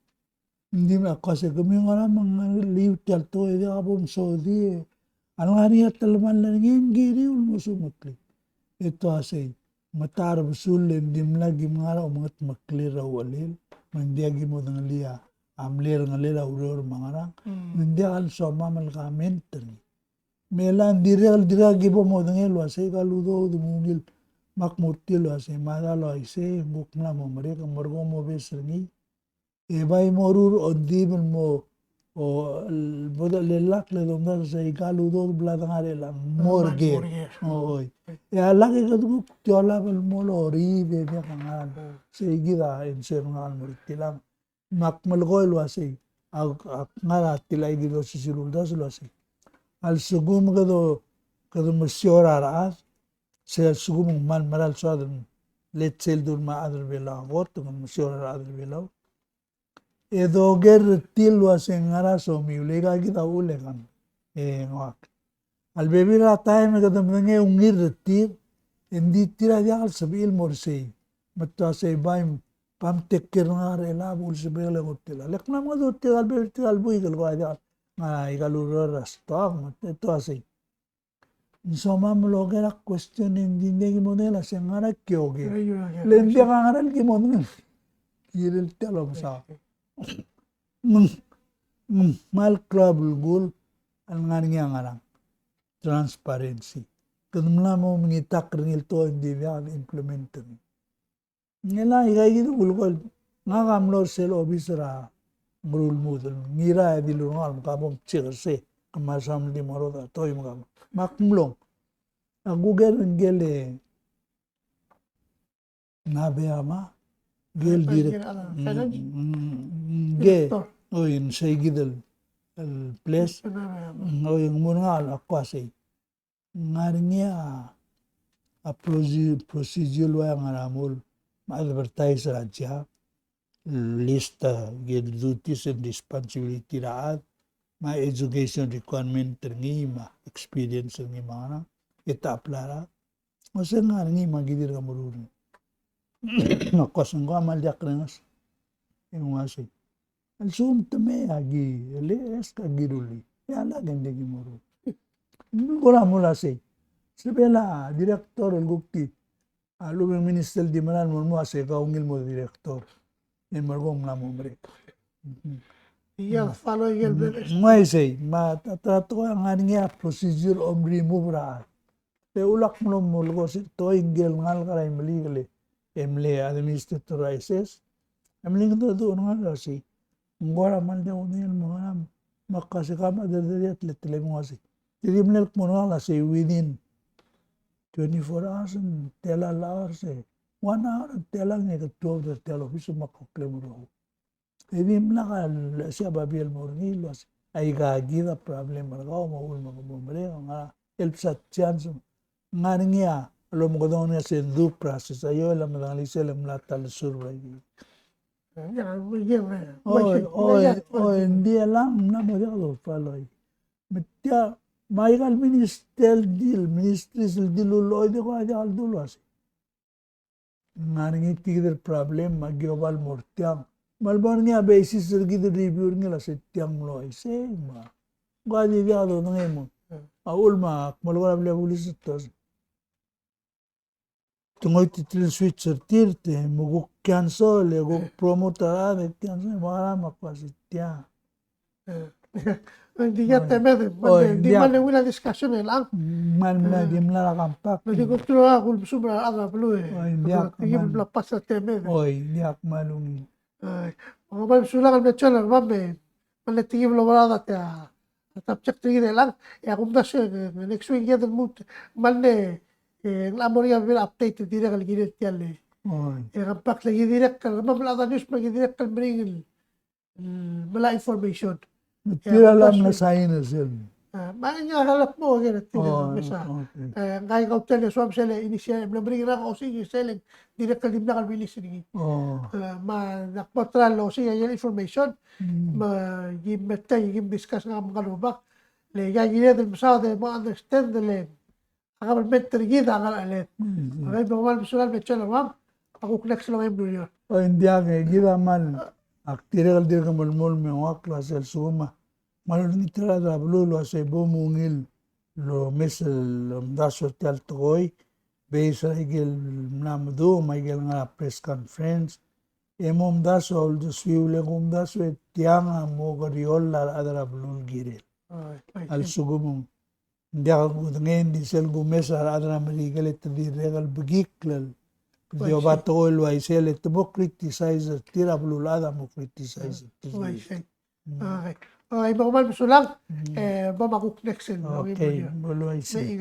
Ng dimlak, ak uasei kemiu ngera me ng liu tia el tekoi e diak bo msodii. A lengar er ngii a telemall er ngii e ng kiriu el mo sumeklii. E te uasei. Me ta er a besul e ng dimlak kim ngar er a omengetmeklel er a uchelel. Me ng diak kim odengelii a mle er a ngelel a ureor me a ngerang. Mm. Me ng diak el somam el comment er ngii. Me chelechang dirrek el dirkak ki bo modengei el uasei, aika el udoud me a ungil. Me ak mo er tir el uasei, me a dal uaisei, ng kuk mla mo merek, e merekong mo obes er ngii. E bai moruul a ongdibel el mo, o, el bo de lak le domdasu el uasei, aika el udoud el bla dengar er chelechang, mo er ker. Mo er ker. O, oi. E a lak e kede kuk tiolab el mo loriid e diak a ngar. Mm. Sei kid a answer er ngak el mo er tiang. Me ak melekoi el uasei, ak, ak ngar er a tilai kid el osisiu el uldasu el uasei. A lsekum kede, kede mesiou er a rechad, se a lsekum ng kmal mera el soad el, let's say, el dul me a chad er Belau a kot, kede mesiou er a rechad er Belau. E doker er tir el uasei ngera somiu, le aika kid a uchul e kang. E ngak. A lebebil er a taem e kede medengei e ungil er tir, E ng di tir a diak el sebechir el mo er sei. Me te uasei bai, bam take care er ngak er chelechang, bo lsebechek el ngodech er chelechang. Le ak mla mengedecheduch er tirka el bebil er tirka el buik el kuk diak, ngar er aika el ureor er a stock, me te uasei. Ng somam el oker a question e ng di, ng di ki modengei el uasei ng ngar er a kioker. Le ng diak a ngera el ki modengei. Kirel tia el omesaod. Ng, ng kmal klou a belkul el ngar er ngii a ngerang. Transparency. Kede mla mo mengitakl er ngii el tekoi e ng di diak de implement er ngii. Ng chelechang, aika kid a kulekoi el, ngak a mlo er sel obis er a Ngerulmud el Ngirai a dilu er ngak el, me ka bo mcheck er sei, ke mla soam el di mo er a tekoi me ka bo. Me ak mlong. Ak kuker er ngike el Nabeyama, ngike el direk-, ngike, oi, ng sei kid el, el place. Oi, ng mo er ngak el ak uasei. Ng ngar er ngii a, a proce-, procedure el ua ngar er a mong, me a advertise er a job, list a, ngike el duties and responsibility er a chad, me a education requirement er ngii, me a experience er ngii me a ngerang, e te apply er a, me se ng ngar er ngii me aki dirk meruul er ngii. Me ak uasei ng ko a kmal diak kurenges. E ng uasei. A lsekum te mei a ki, e le ask a ki rullii. E a lak e ng di ki meruul. Ng kora mo el uasei. Sebechel a director el kuk di. A lechub e ng minister el di mera el mo el mo uasei kau ungil mo director. E merekong mla mo merek. Ia, follow ia el. Ng uaisei, me a ta, ta, ta, ngar er ngii a procedure el mo remove er a. E ulak mlo mo lekoi se tekoi ngike el ngalek er a Imeliik el, e mle administrator er a S S. E mle mengedecheduch er ngak el uasei. Ng kora kmal diak kudengei el mo er ngak, me ak uasei ka me a derderia te le, te le mo uasei. Te di mle kmo er ngak el uasei within twenty-four hours, tela el hours e. One hour, tela ng e ke tuobed er tia el office me ak klem er ngii. E dimlak a lechesii a babier el mo er ngii el uasei, aika kid a problem er kau me a uchul me ke mo merek, ng ngar er ngii a chance, ng ngar er ngii a lomekedong er ngii a sel due process, a ioel a medengelii sel mla ta el serve er a ikei. Oi, oi, oi, ng di a lak mla mo diak do follow. Me tia, me aika el minister el di, ministry el di luloi di ko a diak el dulu uasei. Ng ngar er ngii tia kid el problem me aki oba el mo er tiang. Me a lebo er ngii a basis er kid el review er ngii el uasei tiang mlo uaisei me a. Ng ko a di diak dodengei mo. A uchul me ak melekoi er a blil a bulis e te, te ngoititerir el switch er tir, te mo kuk cancel, e kuk promote a rechad, e cancel, me a rechad me ak uasei tiang. Ng di a temed, oi, ng di mle ungil a discussion e lang. Ng mle, di mle a compact. Ng di kuk tula a kulmesumech er a rechad er a beluu e. Oi, ng diak, ng di mle pass a temed. Oi, ng diak kmal ungil. Oi, me kmal mesulang el mle challenge me, me ng di kmal oba a rechad a subject er kid e lang. E a kumdasu e next week e de lmuut, me ng di, e, ng mla mo er ngii a bebil el update el dirrek el kirel tia el. Oi. E compact le ki dirrek el, me a rechad er a news me ki dirrek el meringel el mla information. Me tia el mla sign er sel. A, me ng ngar er a lap mo, ke, tia el mesa. E, ng ngai kautel e soam sel initial, e mla meringel er a osisiu sel, dirrek el dimlak el release er ngii. E, me ak bo er a osisiu a information, me ki mei e ki discuss ngak me a Rubak. Le ki kired el mesaod e mo understand le a government er kid a ngar er a cheled. Oi, me kmal mesulang el mle challenge me, a kuk next el ongei me ng ureor. Oi, ng diak e, kid a kmal, ak dirrek el dirk melemolem e ngak el uasei a lsekum a kmal olengit er a rechad er a beluu el uasei bo mungil el omes el omdasu er tia el tekoi, based er a ikel mla meduch me a ikel ngar er a press conference, e mo omdasu a uldesuiu, le kumdasu e tiang a mo kerior a rechad er a beluu el kirel. Oi, oi. A lsekum ng diak kudengei, ng di sel kumes a rechad er a Merikel e te dirrek el bekikl el di oba tekoi el uaisei, e te mo criticize er tir a beluulechad a mo criticize er tir. Uaisei. Okay. Oi, me kmal mesulang, e, bo me a kuk next el. Okay, bo el uaisei.